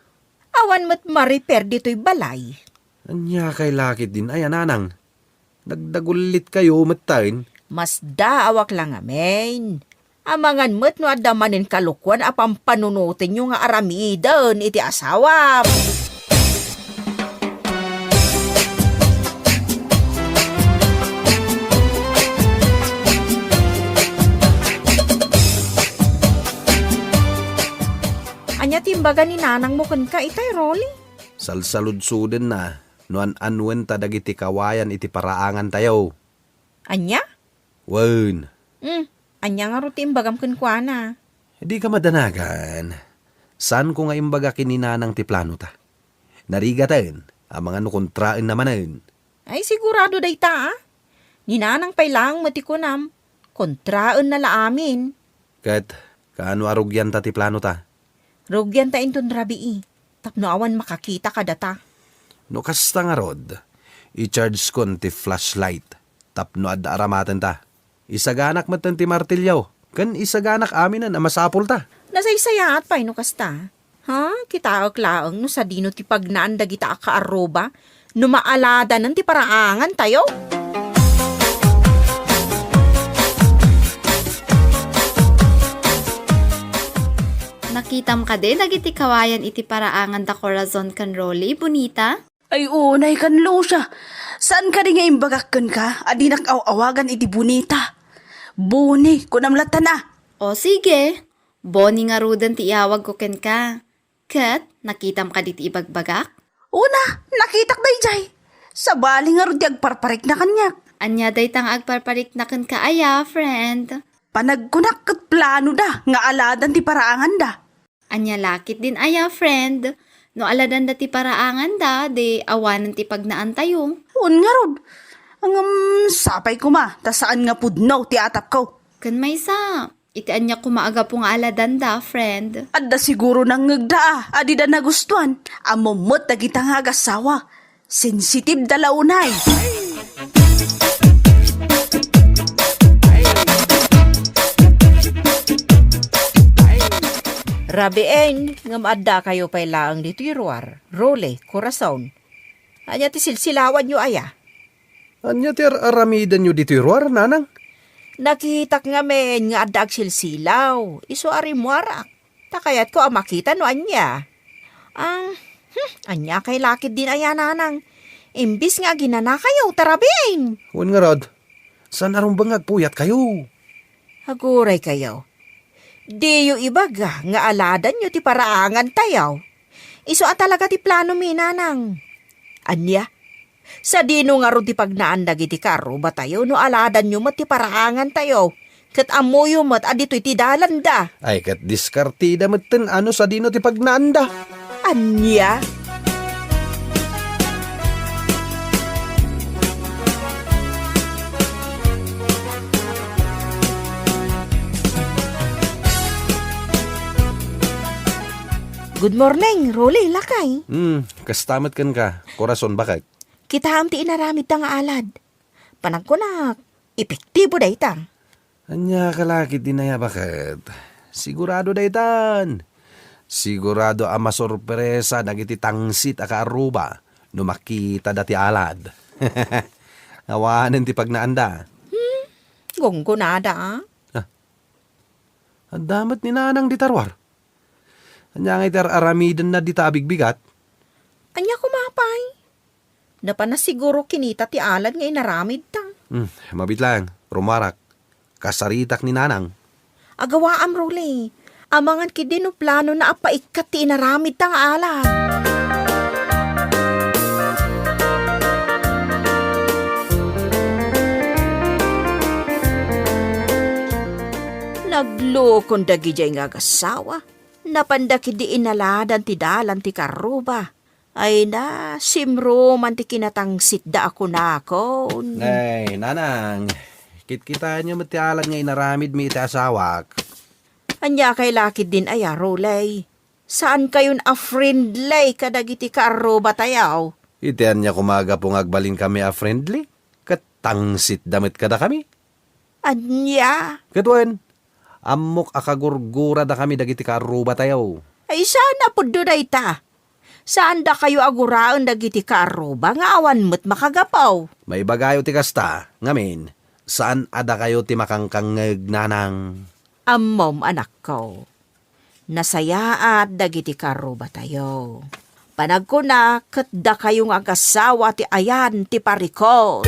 Awan met mariper ditoy balay. Ania kay La Ketdin aya, nanang? Nagdagullitkayo metten? Masdaawak la ngamin. Amangan met no adda manen kalokuan a pampanunotenyo nga aramiden iti asawam. Ania ti imbaga ni nanangmo kenka itay, Rolly? Salsaludsodenna no an-annuenta dagiti kawayan iti paraangantayo. Ania? Wen. Hmm, ania ngarud ti imbagam kenkuana? Dika madanagan. Saanko nga imbaga ken ni nanang ti planota. Narigaten, amangan no kontraenna manen. Ay, sigurado dayta, a? Ni nanang pay laeng met ti kunam, kontraenna la amin. Ket kaano a rugianta ti planota? Rugianta inton rabii, tapno awan makakita kadata. No kasta ngarud, i-chargekon ti flashlight tapno adda aramatenta. Isaganak metten ti martilyo, ken isaganak aminen a masapulta. Nasaysayaat pay no kasta. Ha? Kitaek laeng no sadino ti pagnaan dagita a kaarruba no maaladanen ti paraangantayo. Nak Kitam kadi dagiti kawayan iti paraangan da Corazon ken Rolly, Bonita? Ay, unay kan Lucia. Saan kadi nga imbagak kenka a dinak aw-awagan iti Bonita? Boni, kunam latta na. O sige, Boni ngaruden ti iawagko kenka. Ket nakitam kadi ti ibagbagak? Una, nakitak daydiay. Sabali ngarud ti agparparikna kaniak. Ania dayta nga agparparikna kenka aya, friend? Panagkunak ket plano da nga aladan ti paraanganda. Ania lakit din aya, friend? No aladanda ti paraanganda, di awanen ti pagnaantayo. Wen ngarud. Ngem sapay koma, ta saan nga pudno ti atapko. Ken maysa, iti ania koma a gapu nga aladanda, friend? Adda siguro nangngegda a, a dida nagustuan. Ammom met dagita nga agassawa. Sensitib da la unay. Rabiin, ngem addakayo pay laeng ditoy ruar, Rolly, Corazon. Ania ti silsilawanyo aya? Ania ti ar-aramidenyo ditoy ruar, nanang? Nakitak ngamin nga adda agsilsilaw, isu a rimmuarak. Ta kayatko a makita no ania. Ah, hmm, ania kay lakit din aya, nanang? Imbis nga aginanakayo, ta rabiin. Wen ngarud, saan a rumbeng nga agpuyatkayo? Aguraykayo. Diyo ibaga nga aladanyo ti paraangantayo. Isu a talaga ti planomi, nanang. Ania? Sadino ngarud ti pagnaan dagiti kaarrubatayo no aladanyo met ti paraangantayo, ket ammoyo met a ditoy ti dalanda? Ay, ket diskartida metten a no sadino ti pagnaanda. Ania? Good morning, Rolly, lakay. Hmm, kasta met kenka, Corazon, baket? Kitaem ti inaramidta nga alad. Panagkunak, epektibo dayta. Ania ka lakit din aya, baket? Sigurado daytan. Sigurado a masorpresa dagiti tangsit a kaarruba no makitada ti alad. Awanen ti pagnaanda. Hmm, gunggonada, ah. Ah. Adda met ni nanang dita ruar. Ania ngay ti ar-aramidenna dita a bigbigat? Ania koma pay? Napan a siguro kinita ti alad nga inaramidta. Hmm, mabiit laeng, rummuarak. Kasaritak ni nanang. Agawaam, Rolly. Amangan ketdi no planona a paikkat ti inaramidta nga alad. Naglukon dagidiay nga agassawa. Napanda ketdi inaladan ti dalan ti kaarruba. Ay na, simruman ti kinatangsitda a kunakon. Nay, nanang, kitkitaenyo met ti alad nga inaramidmi iti asawak. Ania kay lakit din aya, Rolly? Saankayon a friendly kadagiti kaarrubatayo? Iti ania koma a gapu nga agbalinkami a friendly? Ket tangsitda met kadakami? Ania? Ket wen, ammok a kagurguradakami dagiti kaarrubatayo. Ay, saan a pudno dayta? Saan dakayo a guraen dagiti kaarruba nga awan met makagapu? Maibagayo ti kasta, ngamin, saan a dakayo ti makangkangngeg, nanang. Ammom, anakko. Nasayaat dagiti kaarrubatayo. Panagkunak ket dakayo nga agassawa ti ayan ti parikut.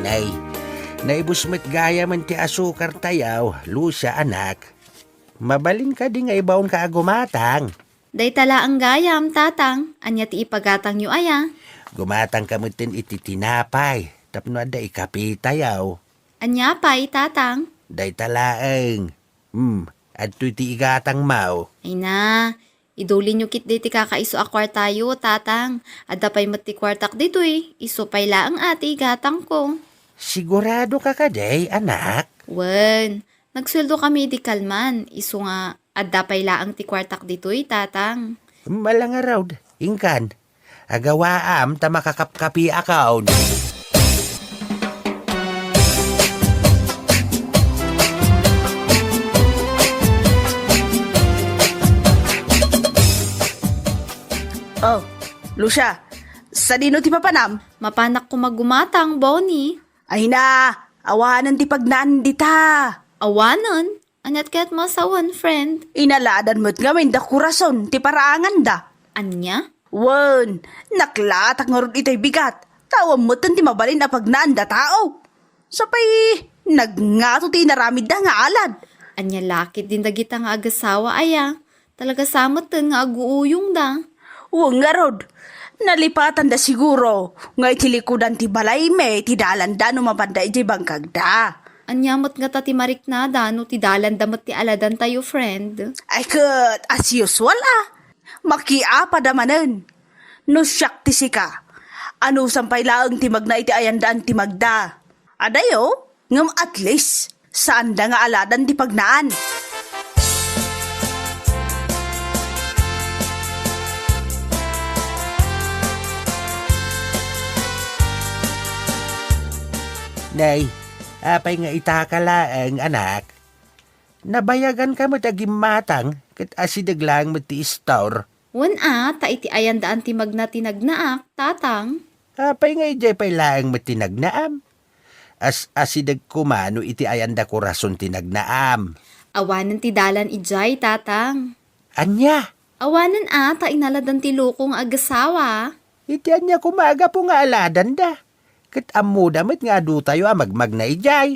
Nay, naibus met gayamen ti asukartayo, Lucia, anak. Mabalin kadi nga ibaonka a gumatang? Dayta laeng gayam, Tatang. Ania ti ipagatangyo aya? Gumatangka metten iti tinapay tapno adda ikapitayo. Ania pay, Tatang? Dayta laeng. Hmm, adtoy ti igatangmo. Ay na, idulinyo ketdi ti kakaiso a kuartayo, Tatang. Adda pay met ti kuartak ditoy, isu pay laeng a ti igatangko. Siguradoka kadi, anak? Wen, nagsueldokami idi kalman, isu nga adda pay laeng ti kuartak ditoy, Tatang. Ala ngarud, inkan. Agawaam ta makakapkapiakon. Oh, Lucia, sadino ti papanam? Mapanak koma gumatang, Bonnie. Ay na, awanen ti pagnaan dita. Awanen? Aniat kayat masawen, friend? Inaladan met ngamin da Corazon ti paraanganda. Ania? Wen, naklatak ngarud itay bigat. Tawen metten ti mabalin a pagnaanda tao. Sapay, nagngato ti inaramidda nga alad. Ania lakit din dagita nga agasawa aya? Talaga sa metten nga aguuyongda. Wen ngarud, nalipatanda siguro nga iti likudan ti balaymi ti dalanda no mapanda idiay bangkagda. Ania met ngata ti mariknada no ti dalanda met ti aladantayo, friend? Ay ket, as usual, ah. Makiapada manen. No siak ti sika, anusam pay laeng ti magna iti ayandaan ti magda. Adayo, ngem at least, saanda nga aladan ti pagnaan. Nay, apay nga itaka laeng, anak? Nabayaganka met a gimmatang, ket asideg laeng met ti istor. Wen a, ta iti ayandaan ti magna ti nagnaak, tatang. Apay nga idiay pay laeng met ti nagnaam? As-asideg koma no iti ayanda Corazon ti nagnaam. Awanen ti dalan idiay, tatang. Ania? Awanen a, ta inaladan ti loko nga agasawa. Iti ania koma a gapu nga aladanda? Ket ammoda met nga adutayo a magmagna idiay.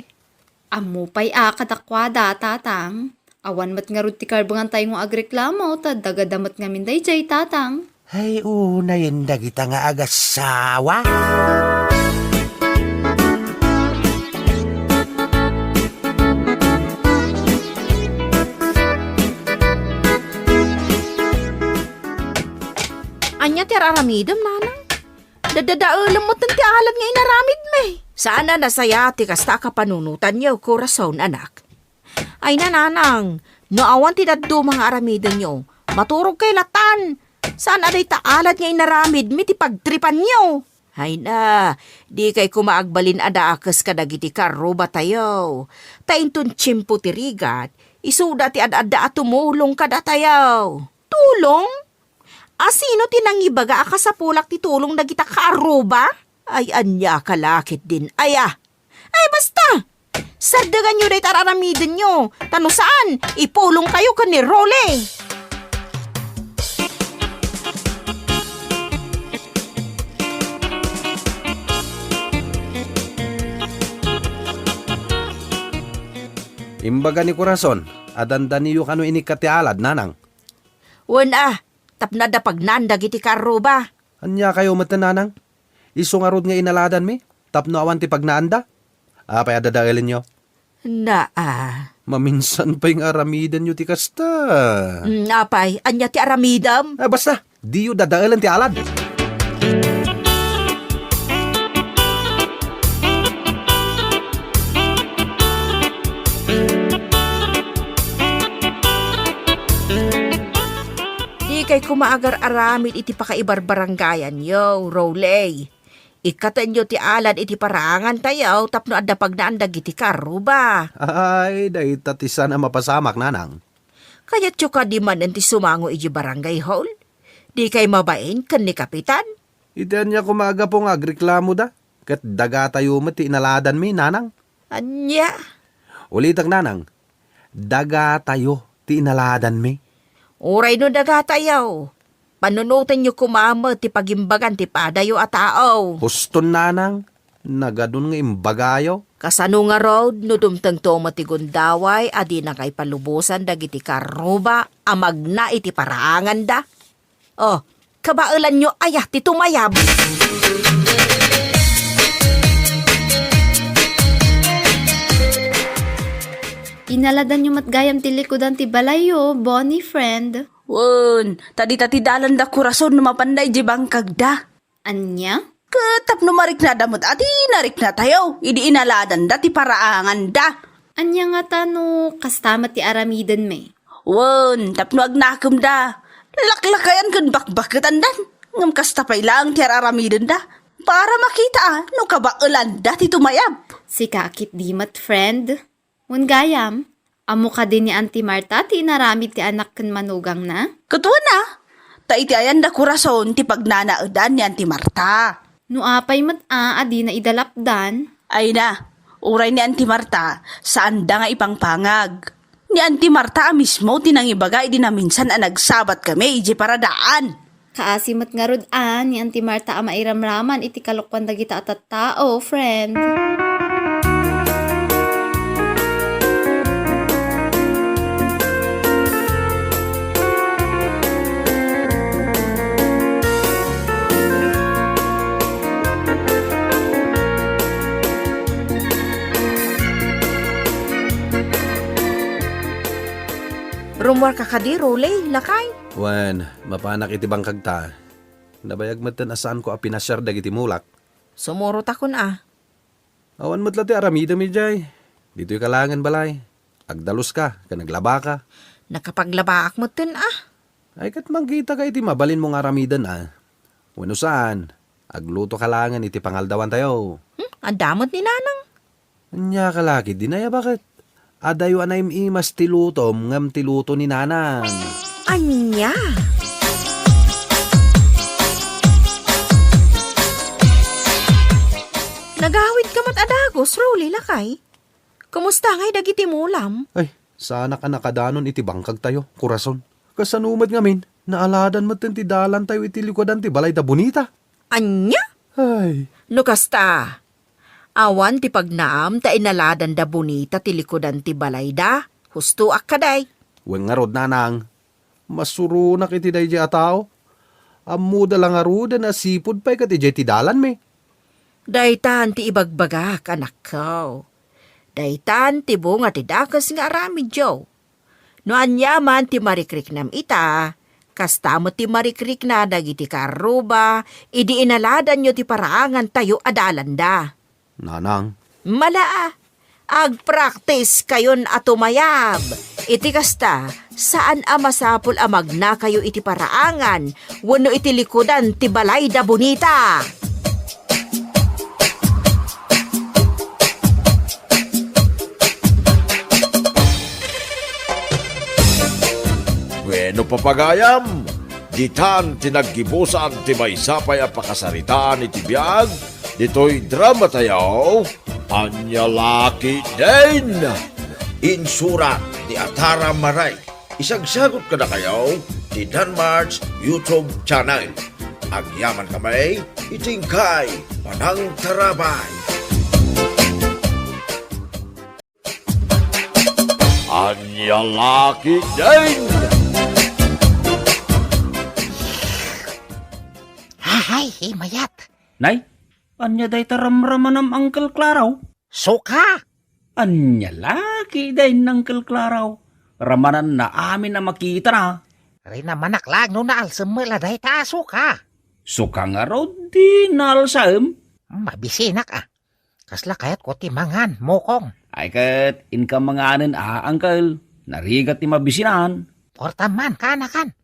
Ammo pay a kadakuada, tatang. Awan met ngarud ti karbengantayo nga agreklamo, ta dagada met ngamin daydiay, tatang. Ay, unayen dagita nga agasawa. Ania ti ar-aramidem, nanang? Dadadaelem metten ti alad nga inaramidmi. Saan a nasaya ti kasta a kapanunotanyo, Corazon, anak. Ay, nanang, no awan ti dadduma nga aramidenyo, maturogkay latan. Saan a dayta alad nga inaramidmi ti pagtripanyo. Ay na, dikay koma agbalin a dakes kadagiti karrubatayo. Ta inton tiempo ti rigat, isuda ti ad-adda a tumulong kadatayo. Tulong? A sino ti nangibaga a kasapulak ti tulong dagita kaarruba? Ay, ania ka lakit din aya? Ay, basta! Sardeganyo dayta ar-aramidenyo, ta no saan, ipulongkayo ken ni Rolly. Imbaga ni Corazon a dandaniyo kano inikkat ti alad, nanang. Wen a, tapno adda pagnaan dagiti karruba. Ania kayo met, nanang? Isu ngarud nga inaladanmi tapno awan ti pagnaanda? Apay a dadaelenyo? Naa. Maminsan pay nga aramidenyo ti kasta. Mm, apay, ania ti aramidem? Ah, basta, diyo dadaelen ti alad. Dikay koma agar-aramid iti pakaibarbarangayanyo, Rolly. Ikkatenyo ti alad iti paraangantayo tapno adda pagnaan dagiti karruba. Ay, dayta ti saan a mapasamak, nanang. Kayatyo kadi manen ti sumango iti barangay hall? Dikay mabain ken ni Kapitan? Iti ania koma a gapu nga agreklamoda, ket dagatayo met ti inaladanmi, nanang. Ania? Ulitek, nanang, dagatayo ti inaladanmi. Uray no dagatayo, panunotenyo koma met ti pagimbagan ti padayo a tao. Huston, nanang, nagadun nga imbagayo. Kasano ngarud no dumtengto met ti gundaway a dinakay palubosan dagiti karruba a magna iti paraanganda? Oh, kabaelanyo aya ti tumayab? Inaladanyo met gayam ti likudan ti balayyo, Bonnie friend. Wen, ta dita ti dalanda Corazon no mapanda idiay bangkagda. Ania? Ket tapno mariknada met a ti nariknatayo idi inaladanda ti paraanganda. Ania ngata no kasta met ti aramidenmi? Wen, tapno agnakemda, laklakayan ken bakbaketandan. Ngem kasta pay laeng ti ar-aramidenda para makita a no kabaelanda ti tumayab. Sika a ketdi met, friend. Wen gayam, ammo kadi ni Auntie Marta ti inaramid ti anak ken manugangna? Ket wen a, Ta iti ayanna kurason ti pagnanaedan ni Auntie Marta. No apay met a, a dina ida lapdan? Ay na, uray ni Auntie Marta, saanda nga ipangpangag. Ni Auntie Marta a mismo ti nangibaga idi naminsan a nagsabat kami idiay paradaan. Kaasi met ngarud a ni Auntie Marta a mairamraman iti kalokuan dagita a tattao, friend. Rummuarka kadi, Rolly, lakay? Wen, mapanak iti bangkagta. Nabayag metten a saanko a pinasiar dagiti mulak. Sumurotakon a. Awan met la ti aramidem idiay. Ditoyka laengen balay. Agdaluska ken aglabaka. Nakapaglabaak metten a. Ay, ket mangkitaka iti mabalinmo nga aramiden a. Wenno saan, aglutoka laengen iti pangaldawantayo. Hmm, adda met ni Nanang. Ania ka la ketdi, nay, a baket? Adayo a naim-imas ti lutom ngem ti luto ni Nanang. Ania? Nagawidka met a dagus, Rolly, lakay? Kumusta ngay dagiti mulam? Ay, saanak a nakadanon iti bangkagtayo, kurason. Kasano met ngamin, naaladan metten ti dalantayo iti likudan ti balay da Bonita. Ania? Ay. No kasta, awan ti pagnaam ta inaladan da Bonita ti likudan ti balayda. Hustoak kadi. Wen ngarud, Nanang, masuronak iti daydiay a tao. Ammoda la ngaruden a sipud pay ket idiay ti dalanmi. Daytan ti ibagbagak, anakko. Daytan ti bunga ti dakes nga aramidyo. No aniaman ti marikriknam ita, kasta met ti marikrikna dagiti karruba idi inaladanyo ti paraangantayo a dalanda. Nanang. Mala a, agpraktiskayon a tumayab. Iti kasta, saan a masapul a magnakayo iti paraangan wenno iti likudan ti balay da Bonita. Wenno, papagayam, ditan ti naggibusan ti maysa pay a pakasaritaan iti biag ditoy dramatayo, Ania La Ketdin. Insurat ni Atara Maray. Isagsagut kadakayo ti Danmart's YouTube channel. Agyaman kami iti inkay panangtarabay. Ania La Ketdin! Ahay, imayat! Nay, ania dayta ramramanam, Uncle Claro? Suka! Ania La Ketdin, Uncle Claro? Ramananna amin a makitana. Rinamanak laeng no naalsem met la dayta a suka. Suka ngarud ti naalsaem? Mabisinak a. Kasla kayatko ti mangan, mukong. Ay ket, inka manganen a, Uncle. Narigat ti mabisinan. Kuartam man, kaanakan.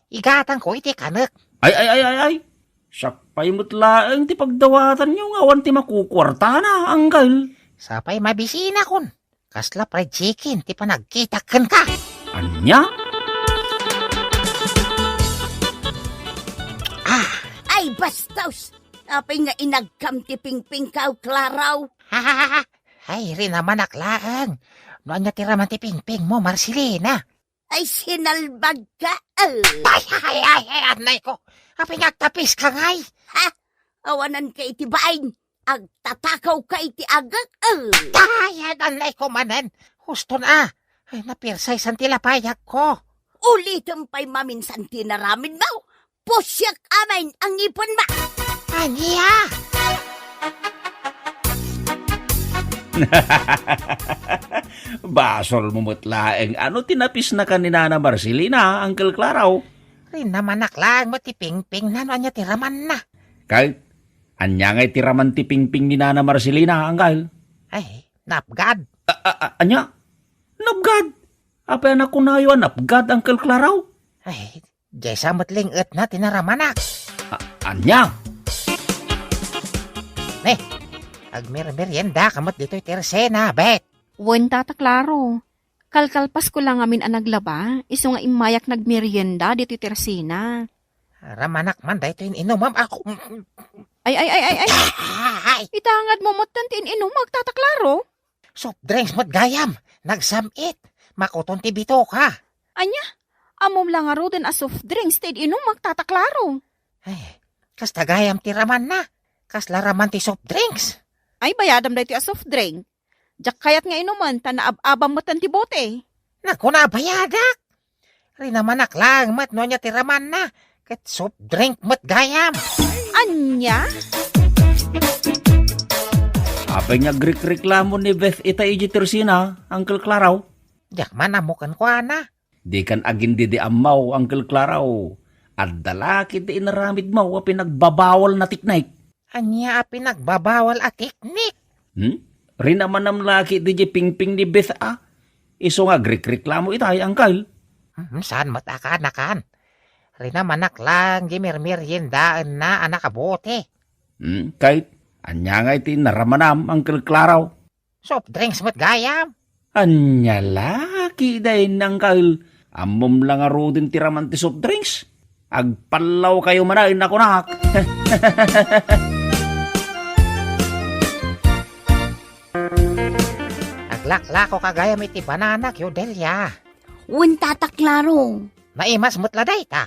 Igatangko iti kanek. Ay, ay, ay, ay, ay. Siak pay met laeng ti pagdawatanyo nga awan ti makukuartana, Uncle. Sapay mabisinakon. Kasla fried chicken ti panagkitak kenka. Ania? Ah! Ay, bastos! Apay nga inagkam ti pingpingko, Claro? Ay, rinamanak laeng. No ania ti raman ti pingpingmo, Marcelina? Ay, sinalbagka, eh. Ay, ay, ay, ay, anay ko. Apay nga agtapiska ngay? Ha? Awananka iti bain. Agtatakawka iti agek, eh. Ay, ay, anay ko manen. Huston a. Ay, napirsaysan ti lapayagko. Ulitem pay maminsan ti inaramidmo. Pusiak amin ang ngipon mo. Ania? Basolmo met laeng a no ti napisnakan ni Nana Marcelina, Uncle Claro. Rinamanak laeng met ti pingpingna no ania ti ramanna. Kay, ania ngay ti raman ti pingping ni Nana Marcelina, Uncle? Ay, napgad. A, a, a, ania? Napgad? Apay a nakunayo a napgad, Uncle Claro? Ay, diay sa met ling-etna ti naramanak. A-, ania? Ne, agmermeriendaka met ditoy tersena, bet. Wen, Tata Claro. Kalkalpasko la ngamin a naglaba, isu nga immayak nagmerienda ditoy tersena. Ramanak man daytoy in-inumam. Ako. Ay, ay, ay, ay, ay. Ay! Itangad mo met ti in-inumak, Tata Claro. Soft drinks met gayam. Nagsam-it. Makuton ti bitoka. Ania? Ammom la ngaruden a soft drinks ti in-inumak, Tata Claro. Ay, kasta gayam ti ramanna. Kasla raman ti soft drinks. Ay, bayadam daytoy a soft drink. Diak kayat nga inumen ta naab-abam met ti bote. Nagkuna a bayadak. Rinamanak laeng met no ania ti ramanna, ket soft drink met gayam. Ania? Apay nga agrikreklamo ni Beth ita iti tersina, Uncle Claro? Diak man ammo kenkuana. Dikan agin-didiammaw, Uncle Claro. Adda la ket ti inaramidmo a pinagbabawal a teknik. Ania a pinagbabawal a teknik? Hmm? Rinamanam la ket diay pingping ni Beth a. Isu nga agrikreklamo itay, Uncle. Hmm, saan met a kaanakan? Rinamanak laeng gimirmiriendaenna a nakabote. Hmm, ket ania ngay ti naramanam, Uncle Claro? Soft drinks met gayam. Ania la, kidin, Uncle. Ammom la ngaruden ti raman ti soft drinks. Agpallawkayo manen a kunak. Aglaklako ka gayam iti banana cue, Delia. Wen, Tata Claro. Naimas met la dayta.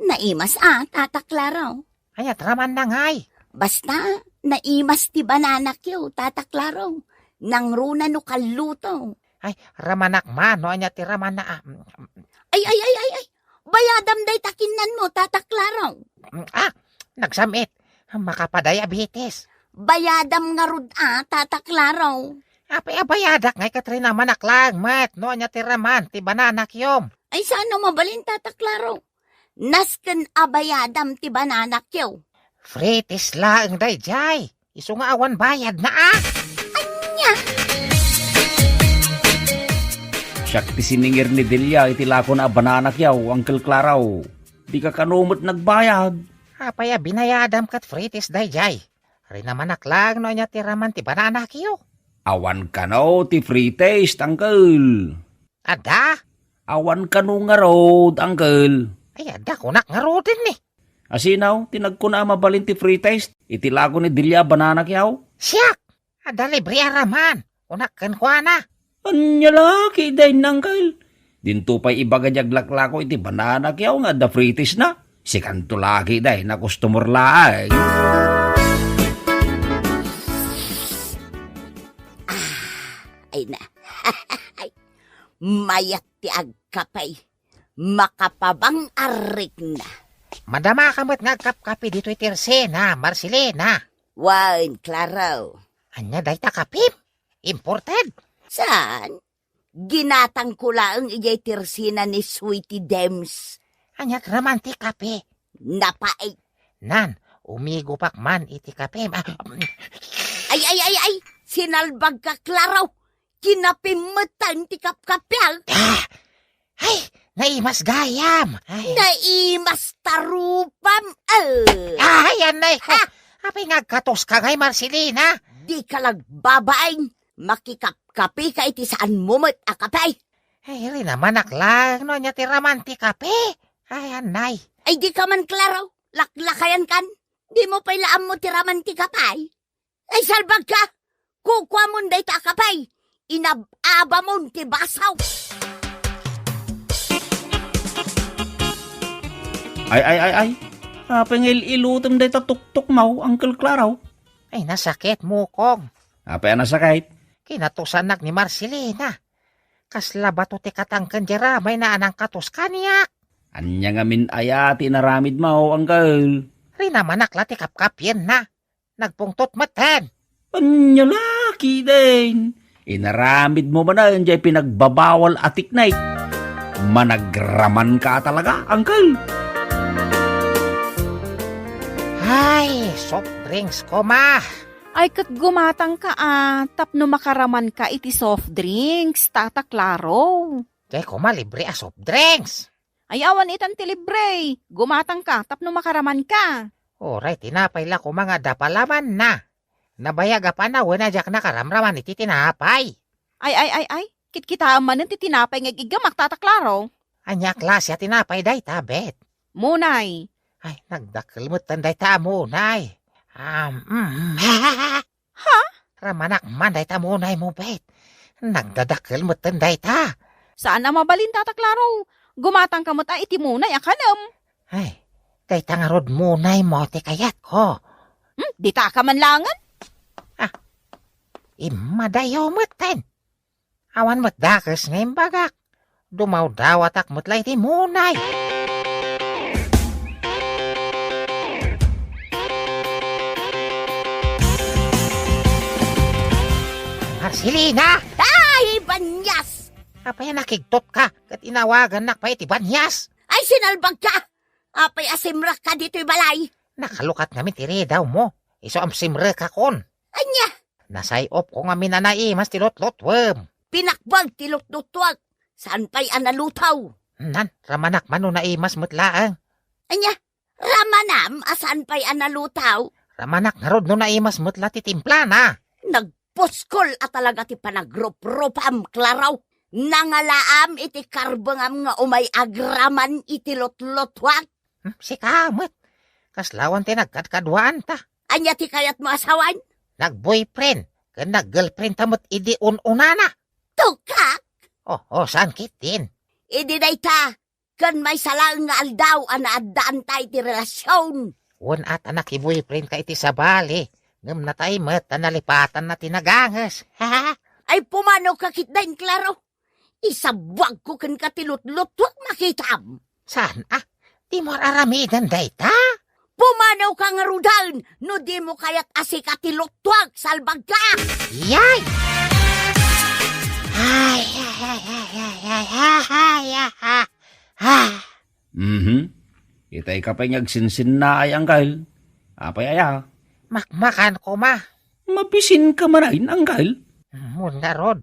Naimas a, Tata Claro. Ania ti ramanna ngay? Basta, naimas ti banana cue, Tata Claro. Nangruna no kalluto. Ay, ramanak man no ania ti ramanna a. Ay, ay, ay, ay, ay. Bayadam dayta kinnanmo, Tata Claro. Ah, nagsam-it. Makapadiabetes. Bayadam ngarud a, Tata Claro. Apay a bayadak ngay ket rinamanak laeng met no ania ti raman ti banana cue. Ay, saan a mabalin, Tata Claro? Nasken a bayadam ti banana cue. Free taste laeng daydiay. Isu nga awan bayadna a. Ania? Siak ti siningir ni Delia iti lakona a banana cue, Uncle Claro. Dika kano met nagbayad. Apay a binayadam ket free taste daydiay? Rinamanak laeng no ania ti raman ti banana cue. Awan kano ti free taste, Uncle. Adda? Awan kano ngarud, Uncle. Ay, adda kunak ngaruden ni. Asino ti nagkuna a mabalin ti free taste iti lako ni Delia a banana cue? Siak! Adda libre a raman. Kunak kenkuana. Ania la, kidin, Uncle. Dinto pay ibaga diay aglaklako iti banana cue nga adda free taste na. Sikanto la, kidin, a customer laeng. Ah, ay na. Mayat ti agkape. Makapabang-arikna. Madama ka met nga agkapkape ditoy tersina, Marcelina. Wen, Claro. Ania dayta kapem? Imported? Saan? Ginatangko laeng idiay tersina ni Sweetie Dems. Ania ti raman ti kape? Napait. Nan, umigupak man iti kapem. Ah, ay, ay, ay, ay! Sinalbagka, Claro! Kinapem metten ti kapkapiak. Ah! Ay, naimas gayam. Ay. Naimas ta rupam, eh. Ay, anay. Ha? Apay nga agkatoska ngay, Marcelina? Dika la agbabain. Makikapkapeka iti saanmo met a kape. Ay, rinamanak laeng no ania ti raman ti kape. Ay, anay. Ay, dika man, Claro. Laklakayankan. Dimo pay la ammo ti raman ti kape. Ay, salbagka! Kukuamon dayta a kape! Inab-abamon ti baso! Ay, ay, ay, ay. Apay nga il-ilutem dayta tuktukmo, Uncle Claro? Ay, nasakit, mukong. Apay a nasakit? Kinatosanak ni Marcelina. Kasla bato ti katangken diay ramayna a nangkatos kaniak. Ania ngamin aya ti inaramidmo, Uncle? Rinamanak la ti kapkapienna. Nagpungtot metten. Ania la, kidin? Inaramidmo manen diay pinagbabawal a teknik. Managramanka talaga, Uncle. Ay, soft drinks koma. Ay, ket gumatangka a, tapno makaramanka iti soft drinks, Tata Claro. Diay koma libre a soft drinks. Ay, awan itan ti libre. Gumatangka tapno makaramanka. Uray tinapay la koma nga adda palamanna. Nabayag a panawen a diak nakaramraman iti tinapay. Ay, ay, ay, ay. Kitkitaem manen ti tinapay nga ig-iggamak, Tata Claro. Ania a klase a tinapay dayta, Bet? Munay, Ay, nagdakkel metten dayta a munay. Am, mm. Ha? Ramanak man dayta munaymo, Bet. Nagdadakkel metten dayta. Saan a mabalin, Tata Claro. Gumatangka met a iti munay a kanem. Ay, dayta ngarud munaymo ti kayatko. Hmm, dita ka man langen? Ah, immadayo metten. Awan met dakes nga imbagak. Dumawdawatak met la iti munay. Marcelina! Ay, Banyas! Apay a nakigtot ka ket inawagannak pay iti Banyas? Ay, sinalbag ka! Apay a simrek ka ditoy balay? Nakalukat ngamin ti ridawmo. Isu a simrek ka kon. Ania? Nasay-op ko ngamin a naimas ti lutlutuem. Pinakbag ti lutlutuak. Saan pay a naluto? Nan, ramanak man no naimas met laeng. Ania? Ramanam a saan pay a naluto? Ramanak ngarud no naimas met la ti timplana. Nagpuskol a talaga ti panagruprupam, Claro. Nangalaam iti karbengam nga umay agraman iti lutlutuak. Hmm, sika met. Kasla awan ti nagkadkaduaanta. Ania ti kayatmo a sawen? Nag-boyfriend ken nag-girlfriend ta met idi un-unana. Tukak! Oh, oh, saan ketdin? Idi dayta, ken maysa laeng nga aldaw a naaddaanta iti relasion. Wen a ta nakiboyfriend ka iti sabali, ngem natay met ta nalipatanna ti naganges. Ay, pumanaw ka ketdin, Claro. Isabwagko kenka ti lutlutuak, makitam. Saan a? Dimo ar-aramiden dayta? Pumanaw ka ngaruden no dimo kayat a sika ti luttuak, salbag ka! Yay! Ay, ay, ay, ay, ay, ay, ay, ay, ay, ay, ay. Mhm. Itay ka pay nga agsinsinnaay, Angkel. Apay aya? Makmakan koma. Mabisin ka manen, Angkel? Mun ngarud,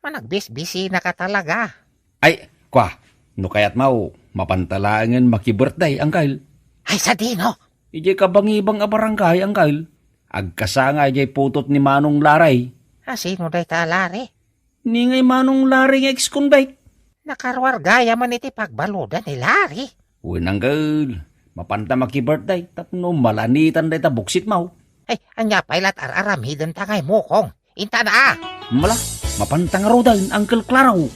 managbisbisina ka talaga. Ay, kua, no kayatmo, mapanta laengen maki-birthday, Angkel. Ay, sadino? Idiay kabangibang a barangay, Angkel. Agkasanga idiay putot ni Manong Larry. A, sino dayta Larry? Ni ngay Manong Larry nga ex-convict. Nakaruar gayam iti pagbaludan ni Larry. Wen, Angkel, mapanta maki-birthday tapno malanitan dayta buksitmo. Ay, ania pay la ti ar-aramidenta ngay, Mukong? Intana a! Mala, mapanta ngaruden, Angkel Claro.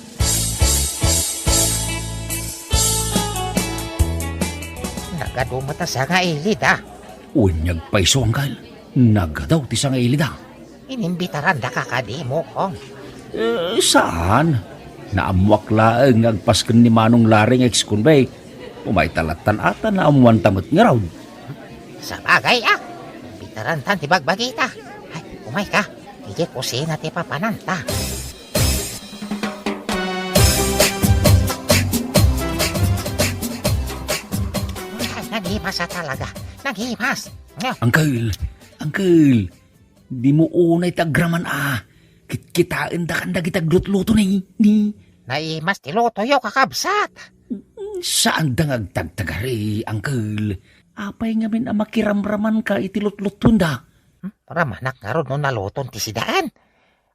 Nagadu met a sangailid a. Wen, nagpayso, Angkel. Nagadu ti sangailid a. Inimbitarandaka kadi, Mukong? Eh, saan? Naammoak laeng nga agpasken ni Manong Larry nga ex-convict. Umayta lattan a ta naammoanta met ngarud. Sabagay a, imbitarantan ti bagbagita. Ay, umayka, idiay kusina ti papananta. Ay, nagimas a talaga. Nagimas. Angkel, Angkel, dimo unay ti agraman a kitkitaendakan dagiti aglutluto ni, ni. Naimas ti lutoyo, kakabsat. Saanda nga agtagtagari, Angkel. Apay ngamin a makiramramanka iti lutlutoenda? Hmm? Ramanak ngarud no naluton ti sidaen.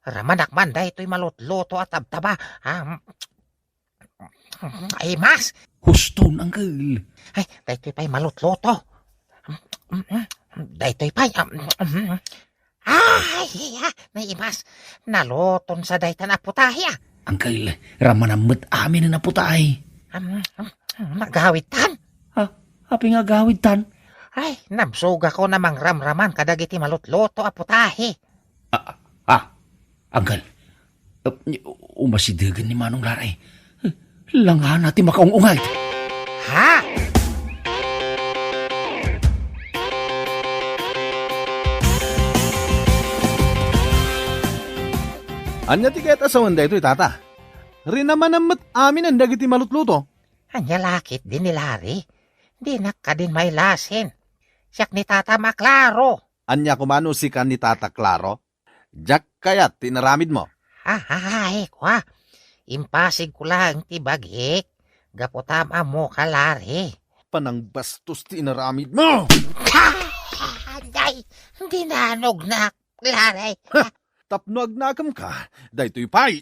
Ramanak man daytoy malutluto a tabtaba. Ah, Ay, mas! Huston, Angkel. Ay, daytoy pay malutluto. Daytoy pay, ah, ay, ah, naimas. Naluton sa daytan a putahe, ah. Angkel, ramanam met amin a putahe. Am, am, nagawidtan? Ha? Apay nga agawidtan? Ay, nabsogakon a mangramraman kadagiti malutluto a putahe. Ah, ah, Angkel, eh, umasidegen ni Manong Larry. Langana ti makaung-ungay. Ha? Ania ti kayat a sawen daytoy, Tata? Rinamanam met aminen dagiti malutluto. Ania la ketdi ni Larry? Dinak kadin mailasin. Siak ni Tata Maklaro. Ania koma no sika ni Tata Claro? Diak kayat ti inaramidmo. Ah, ah, ay, kua. Impasigko laeng ti bagik. Gapu ta am-ammoka, Larry. Panangbastos ti inaramidmo! Ay, dinanognak, Larry. Ha! Tapno agnakemka, daytoy pay.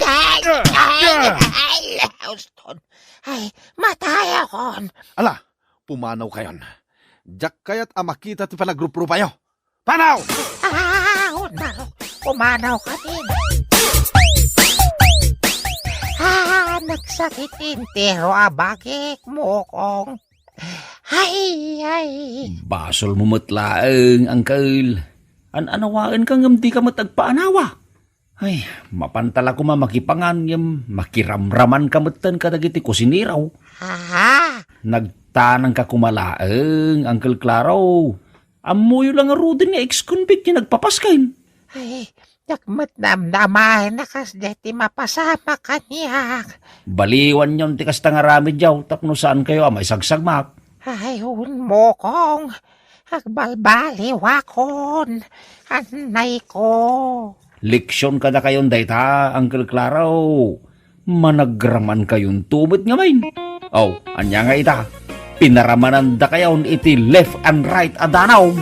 Ay, ay, ay, Houston. Ay, matayakon. Ala, Umanawkayon. Diak kayat a makita ti panagruprupayo. Panaw! Ah, unaro. Umanaw ka din. Ah, nagsakit entero a bagik, Mokong. Ay, ay. Basolmo met laeng, Uncle. An-anawaenka ngem dika met agpaanawa. Ay, mapanta la koma makipangan ngem makiramramanka metten kadagiti kusineraw. Aha. Nagtanangka koma laeng, Uncle Claro. Ammoyo la ngaruden nga ex-convict ti nagpapasken. Ay, diak met namnamaen a kasdiay ti mapasamak kaniak. Baliwanyon ti kasta nga aramidyo tapno saankayo a maisagsagmak. Ay, un, Mokong. Agbalbaliwakon. Annayko. Leksion kadakayon dayta, Uncle Claro. Managramankayon met ngamin. Aw, ania nga ita? Pinaramanandakayon iti left and right a danaw.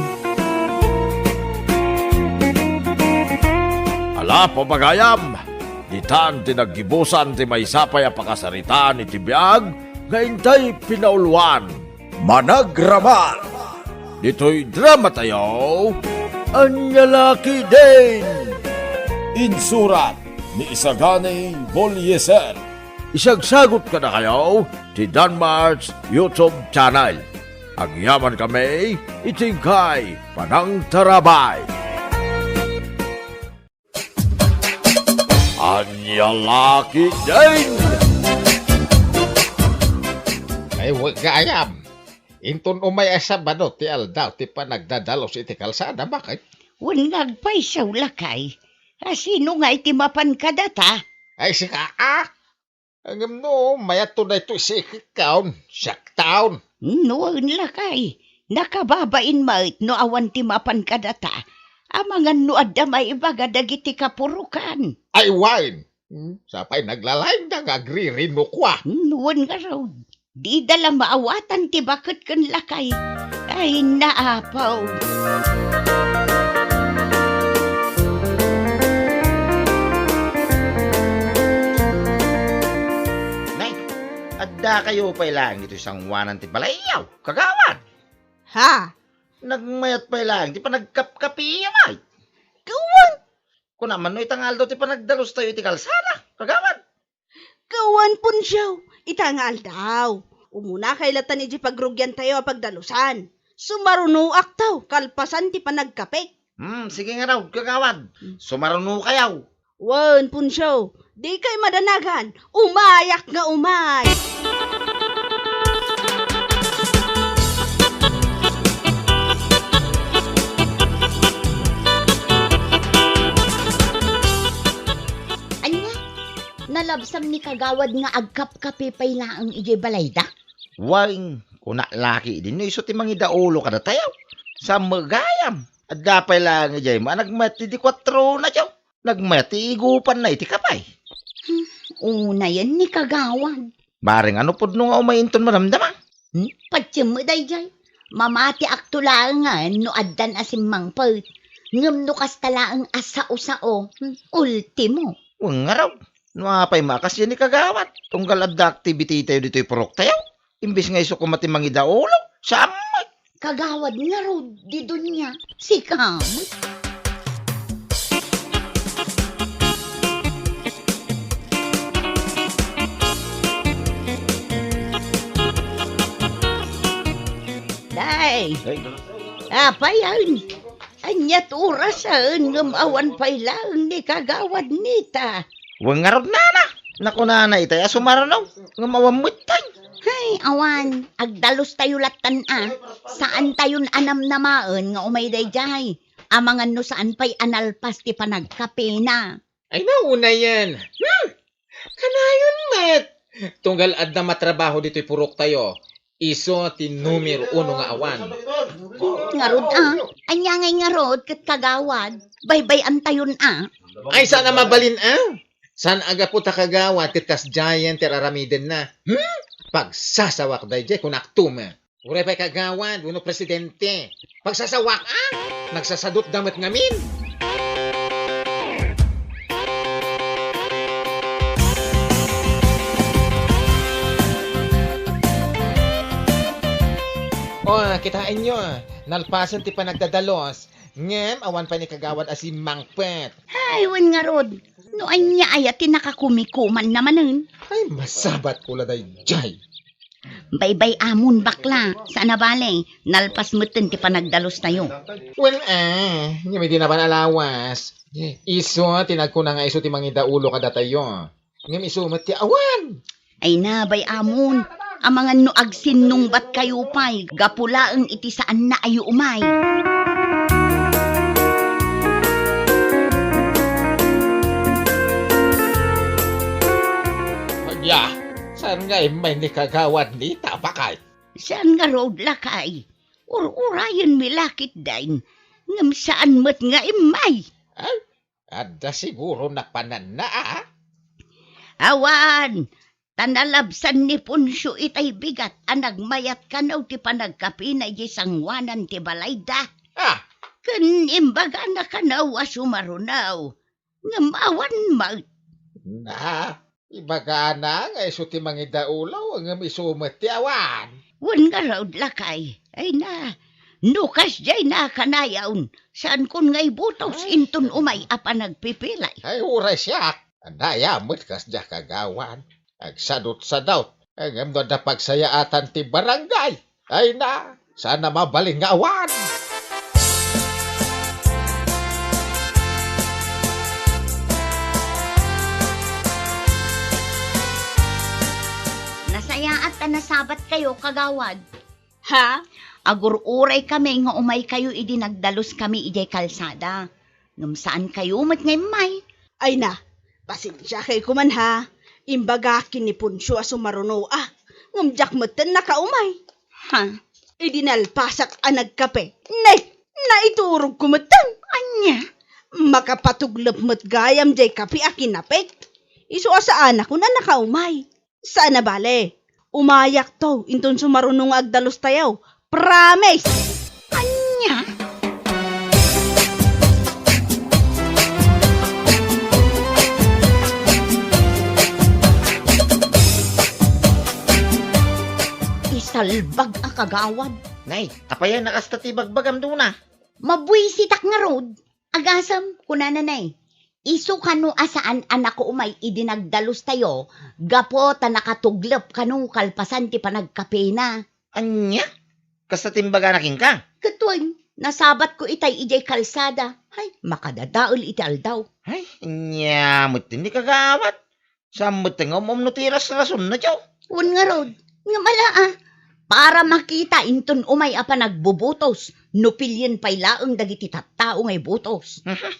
Ala, pagayam, ditan ti naggibusan ti maysa pay a pakasaritaan iti biag nga intay pinauluan. Managraman. Ditoy dramatayo, Ania La Ketdin. Insurat ni Isagani Bolieser. Isagsagut kadakayo ti Danmar's YouTube channel. Agyamankami iti inkay panangtarabay. Ania La Ketdin. Ay, wen gayam. Inton umay a Sabado ti aldaw ti panagdadalus iti kalsada, baket? Wen nga agpayso, lakay. A, sino ngay ti mapan kadata? Ay, sika, a? Ngem no, mayatto daytoy sikkaon, siaktaon. No, wen lakay. Nakababain met no awan ti mapan kadata. Amangan no adda maibaga dagiti kapurokan. Ay, wen. Hmm, sapay naglalaingda nga agririnukua. No, wen ngarud. Dida la maawatan ti baket ken lakay. Ay, naapaw. Nay, addakayo pay laeng ditoy sangoanan ti balayyo, kagawad? Ha? Nagmayat pay laeng ti panagkapkapiyo, Nay. Kawan? Kunam no ita nga aldaw ti panagdalustayo iti kalsada, kagawad. Kawan, Poncio, ita nga aldaw. Umunakay latta idiay pagrugiantayo a pagdalusan. Sumarunoakto, kalpasan ti panagkapik. Hmm, sige ngarud, kagawad. Hmm. Sumarunokayo. Wen, Poncio, dikay madanagan. Umayak nga umay. Ania? Nalabsang ni kagawad nga agkapkapi pay laeng idiay balayda? Wen, kunak la ketdin no isu ti mangidaulo kadatayo. Saan met gayam? Adda pay laeng idiay maanag met ti di kuatronayo. Nagmayat ti igupanna iti kape. Hmm, unayen ni kagawad. Bareng ano pudno nga umay inton madamdama? Hmm? Patiem met daydiay. Mamatiakto laengen no addan a simmangpet. Ngem no kasta laeng a sao-sao, hmm, ultimo. Wen ngarud, no apay makasdiay ni kagawad, tunggal adda activity tayo ditoy puroktayo. Imbes nga isu koma ti mangidaulo, saan met. Kagawad ngarud, di dunia, sika met. Day, Ay. Apay, ay. Aniat orasen ngem awan pay laeng ni kagawad Nita. Wen ngarud, nana, nakunana itay a sumaruno ngem awan metten. Hay, awan, agdalustayo lattan a. Saantayon a namnamaen nga umay daydiay. Amangan no saan pay a nalpas ti panagkapena. Ay, naunayen. Hmm? Kanayon met. Tunggal adda matrabaho ditoy puroktayo. Isu ti numero uno nga awan. Ngarud a, ania ngay ngarud ket kagawad? Baybay-antayon a. Ay, saan a mabalin a? Saan a gapu ta kagawad ket kasdiayen ti ar-aramidenna? Hmm? Pagsasawak daydiay, kunak tume. Uray pay kagawad wenno presidente. Pagsasawak a? Nagsasadutda met ngamin. O, kitaenyo, nalpasen ti panagdadalos, ngem awan pay ni Kagawad a simmangpet. Ay, wen ngarud, no ania aya ti nakakumikuman na manen? Ay, masabatko la daydiay. Baybay-amon, bakla, saan a bale, nalpas metten ti panagdalustayo. Wen, a, ngem idi napan a lawas, isu ti nagkuna nga isu ti mangidaulo kadatayo. Ngem isu met ti awan. Ay na, bay-amon. Amangan no agsinnungbatkayo pay, gapu laeng iti saanna a yo umay. Ania, saan nga immay ni Kagawad Nita, bakay? Saan ngarud, lakay. Ur-urayenmi la ketdin, ngem saan met nga immay. Ay, adda siguro napananna, a? Awan, ta nalabsan ni Poncio itay bigat a nagmayat kano ti panagkapina idiay sangoanan ti balayda. Ah! Ken imbagana kano a sumaruno, ngem awan met. Na, ibagana nga isu ti mangidaulo, ngem isu met ti awan. Wen ngarud, lakay. Ay na, no kasdiay a kanayon, saankon nga ibutos inton umay a panagpipilay. Ay, uray siak. Ania met kasdiay, Kagawad. Agsadutsadut. Ngem no adda pagsayaatan ti barangay, ay na, saan a mabalin nga awan. Nasayaat ta nasabatkayo, Kagawad. Ha? Agur-uraykami nga umaykayo idi nagdaluskami idiay kalsada. Ngem saankayo met nga immay. Ay na, pasensiakay koman ha. Imbagak ken ni Poncio a sumaruno a, ngem diak metten nakaumay. Ha? Idi nalpasak a nagkape, nay, naiturogko metten. Ania? Makapatuglep met gayam diay kape a kinapek. Isu a saanakon a nakaumay. Saan a bale. Umayakto inton sumaruno nga agdalustayo. Promise! Ania? Isalbag a kagawad. Nay, apay a kasta ti bagbagam, Dona? Mabuisitak ngarud. Agasem, kunana, nay, isu kano a saan a nakaumay idi nagdalustayo gapu ta nakatuglep kano kalpasan ti panagkapena. Ania? Kasta ti imbagana kenka? Ket wen, nasabatko itay idiay kalsada. Hay, makadadael iti aldaw. Hay, ania met ni kagawad? Saan met nga um-umno ti rasrasonna, Joe? Wen ngarud, ngem ala a, para makita inton umay a panagbubutos, no pilien pay laeng dagiti tattao nga ibutos. Mhm.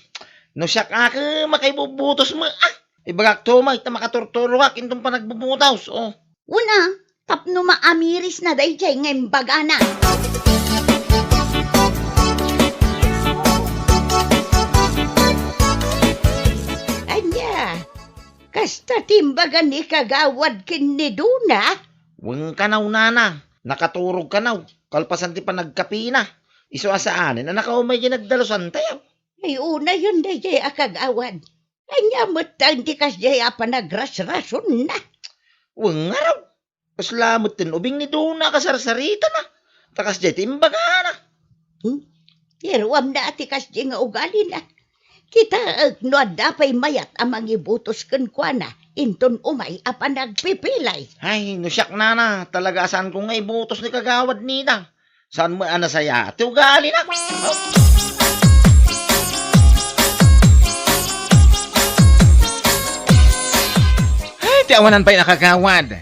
No siak a ket makaibubutos met, a. Ibagak to met ta makaturturogak inton panagbubutos, o. Wen a, tapno maamirisna daydiay nga imbagana. Ania? Kasta ti imbaga ni kagawad ken ni Dona? Wen kanaw, nana, nakaturog kanaw, kalpasan ti panagkapina. Isu a saanen a nakaumay diay nagdalusantayo. Ay, unayen daydiay a kagawad. Ania met ti kasdiay a panagrasrasonna? Wen ngarud. Kasla met ti ubing ni Dona a kasarsaritana. Ta kasdiay ti imbagana. Hmm? Iruamna a ti kasdiay nga ugalina. Kitaek no adda pay mayat a mangibutos kenkuana inton umay a panagpipilay. Ay, no siak, nana, talaga a saanko nga ibutos ni kagawad Nita. Saan met a nasayaat ti ugalina? Ay, ti awanan pay a kagawad.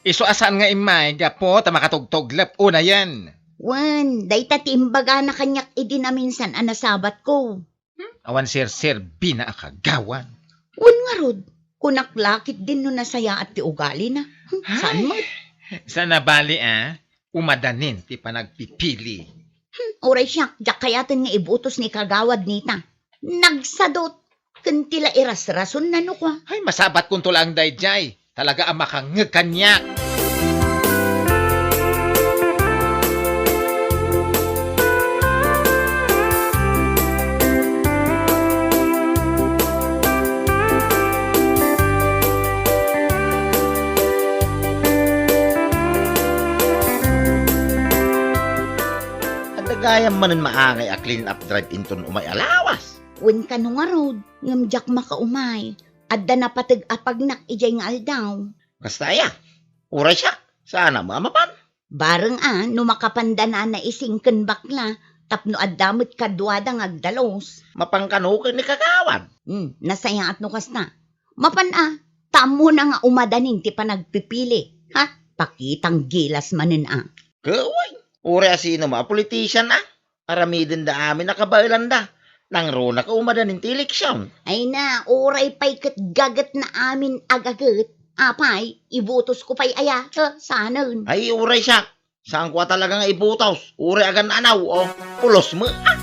Isu a saan nga immay gapu ta makatugtuglep unayen. Wen, dayta ti imbagana kaniak idi naminsan a nasabatko. Hmm? Awan serserbina a kagawad. Wen ngarud, kunak la ketdin no nasayaat ti ugalina. Hmm, saan met? Saan a bale a, umadanin ti panagpipili. Hmm, uray siak, diak kayaten nga ibutos ni kagawad Nita. Nagsadut, ken ti la irasrasonna no kua. Ay, masabatkonto laeng daydiay. Talaga a makangngeg kaniak. Dayam manen maangay a clean up drive inton umay a lawas. Wen kano ngarud, ngem diak makaumay. Adda napateg a pagnak idiay nga aldaw. Kasta aya? Uray siak, saan a mapan? Bareng a no makapanda nana ising ken bakla, tapno adda met kaduada nga agdalus. Mapan kano ken ni kagawad? Hmm, nasayaat no kasta. Mapan a, ta ammona nga umadanin ti panagpipili. Ha? Pakitang gilas manen a. Kaway, uray a sino ma a politician a. Aramidenda amin a kabaelanda. Nangruna ka umadanin ti eleksion. Ay na, uray pay ket gaget na amin a gaget. Apay, ibutos ko pay aya, eh, sanen. Ay, uray siak. Saan ko a talaga nga ibutos? Uray agan anaw, o, pulos mo. Ah!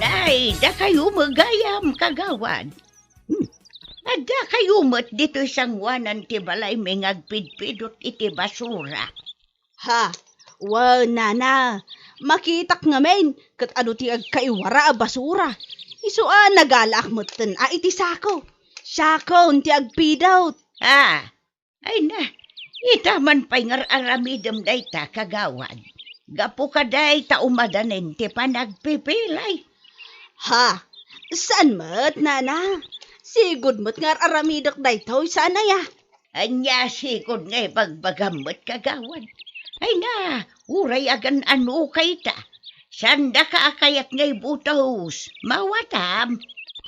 Nay, dakayo met gayam, kagawad. Hmm. Adda kayo met ditoy sangoanan ti balaymi nga agpidpidot iti basura. Ha, wen, nana, makitak ngamin ket adu ti agkaiwara a basura. Isu a nagalaak metten a iti sako. Sakon ti agpidot. Ah, Ay na, ita man pay nga ar-aramidem dayta, kagawad. Gapu kadayta umadanen ti panagpipili. Ha? Saan met, nana? Sigud met nga ar-aramidek daytoy, saan aya? Ania sigud nga ibagbagam met, kagawad? Ay na, uray agan-ano kayta. Saandaka a kayat nga ibutos, mawatam.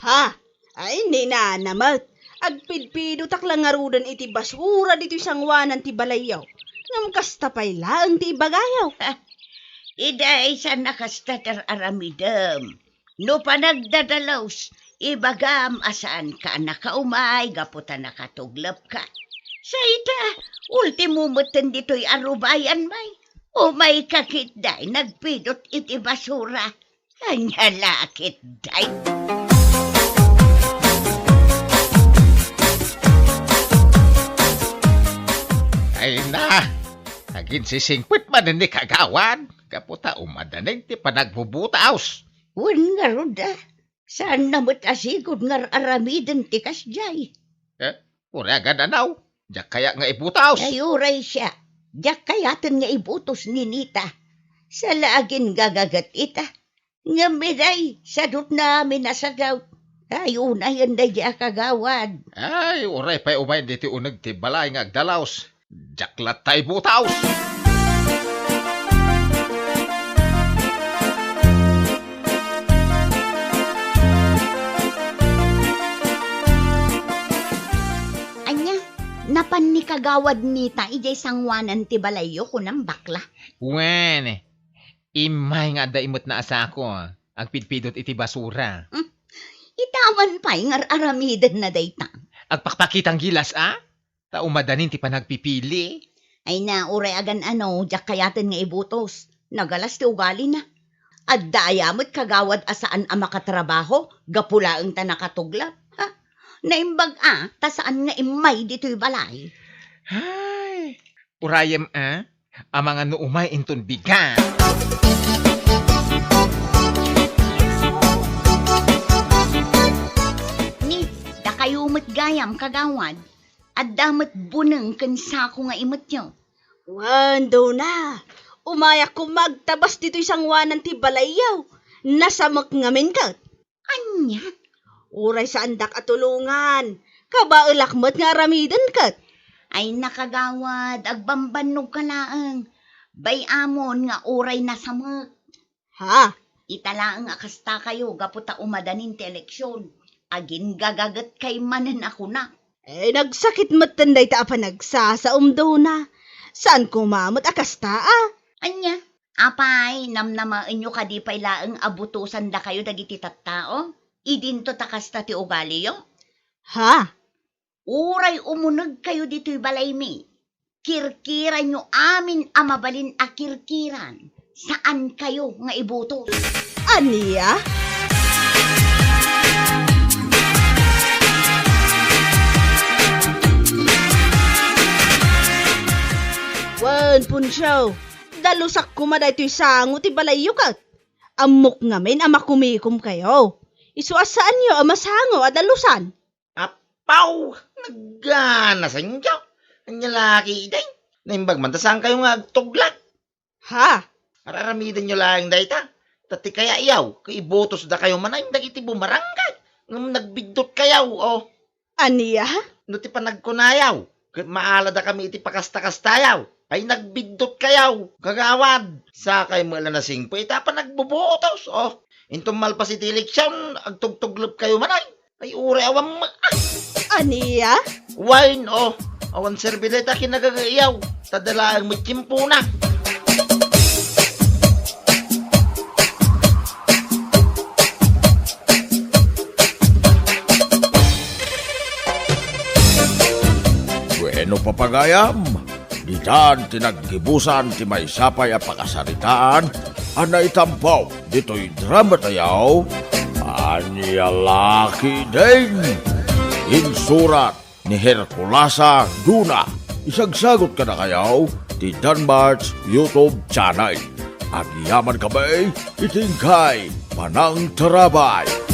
Ha? Ay, ni nana met. Agpidpidotak la ngaruden iti basura ditoy sangoanan ti balayyo. Ngem kasta pay laeng ti ibagayo. Iday, saan a kasta ti ar-aramidem. No panagdadalus, ibagam a saanka a nakaumay gapu ta nakatuglepka. Sa ita, ultimo metten ditoy a rubayan, may. Umayka ketdi, nagpidot iti basura. Ania la ketdi? Ay na, aginsisingpet manen ni kagawad, gapu ta umadanen ti panagbubutos. Wen ngarud a, saanna met a sigud nga ar-aramiden ti kasdiay. Eh, uray agan anaw, diak kayat nga ibutos. Ay, uray siak, diak kayaten nga ibutos ni Nita. Saan la agingagaget ita. Ngem iday, sadutna amin a sadaw. Ay, unayen daydi a kagawad. Ay, uray pay umay ditoy uneg ti balay nga agdalus. Diak latta ibutos. Ania, napan ni kagawad Nita idiay sangoanan ti balayyo, kunam, bakla? Wen, Immay nga adda imetna a sako, agpidpidot iti basura. Hmm. Ita man pay nga ar-aramidenna dayta. Agpakpakitang gilas a? Ta umadanin ti panagpipili. Ay na, uray agan-ano, diak kayaten nga ibutos. Nagalas ti ugalina. Adda aya met kagawad a saan a makatrabaho, gapu laeng ta nakatuglap. Ha? Naimbag a, ta saan nga immay ditoy balay. Ay, urayem a? Amangan no umay inton bigat. Ni, dakayo met gayam, kagawad. Adda met buneng ken sako nga imetyo. Wen, Dona. Umayak koma agtabas ditoy sangoanan ti balayyo. Nasamek ngamin ket. Ania? Uray saandak a tulongan. Kabaelak met nga aramiden ket. Ay, nakagawad, agbambannogka laeng. Bay-amon nga uray nasamek. Ha? Ita laeng a kastakayo gapu ta umadanin ti eleksion. Aginggagagetkay manen a kunak. Eh, nagsakit metten dayta a panagsasaom, Dona. Saan koma met a kasta a? Ania? Apay, namnamaenyo kadi pay laeng a butosandakayo dagiti tattao? Idinto ta kasta ti ugaliyo? Ha? Uray umunegkayo ditoy balaymi, kirkiranyo amin a mabalin a kirkiran. Saankayo nga ibutos. Ania? Wen, Poncio, dalusak koma daytoy sango ti balayyo ket. Ammok ngamin a makumikomkayo. Isu a saanyo a masango a dalusan. Ap-, Paw! Nagganasanyo! Ania la ketdin? Naimbag man ta saankayo nga agtuglag. Ha? Ar-aramidenyo laeng dayta. Ta ti kayayo, ket ibutosdakayo manen dagiti bumarangay. Ngem nagbiddutkayo, o. Ania? No ti panagkunayo, ket maaladakami iti pakasta-kastayo, ay nagbiddutkayo, kagawad. Sakay met la nasingpet ita panagbubutos, o. Inton malpas iti eleksion, agtugtuglepkayo manen. Ay, uray awan ma-, ah! Ania? Wine, o. Awan serbi dayta kinagagayaw. Ta dalaeng met tiempona. Bueno, papagayam, ditan ti naggibusan ti maysa pay a pakasaritaan a naitampo ditoy dramatayo. Ania la ketdin? Insurat ni Herculasa Duna. Isagsagot kadakayo ti Danmart's YouTube channel. Agyamankami iti inkay panangtarabay.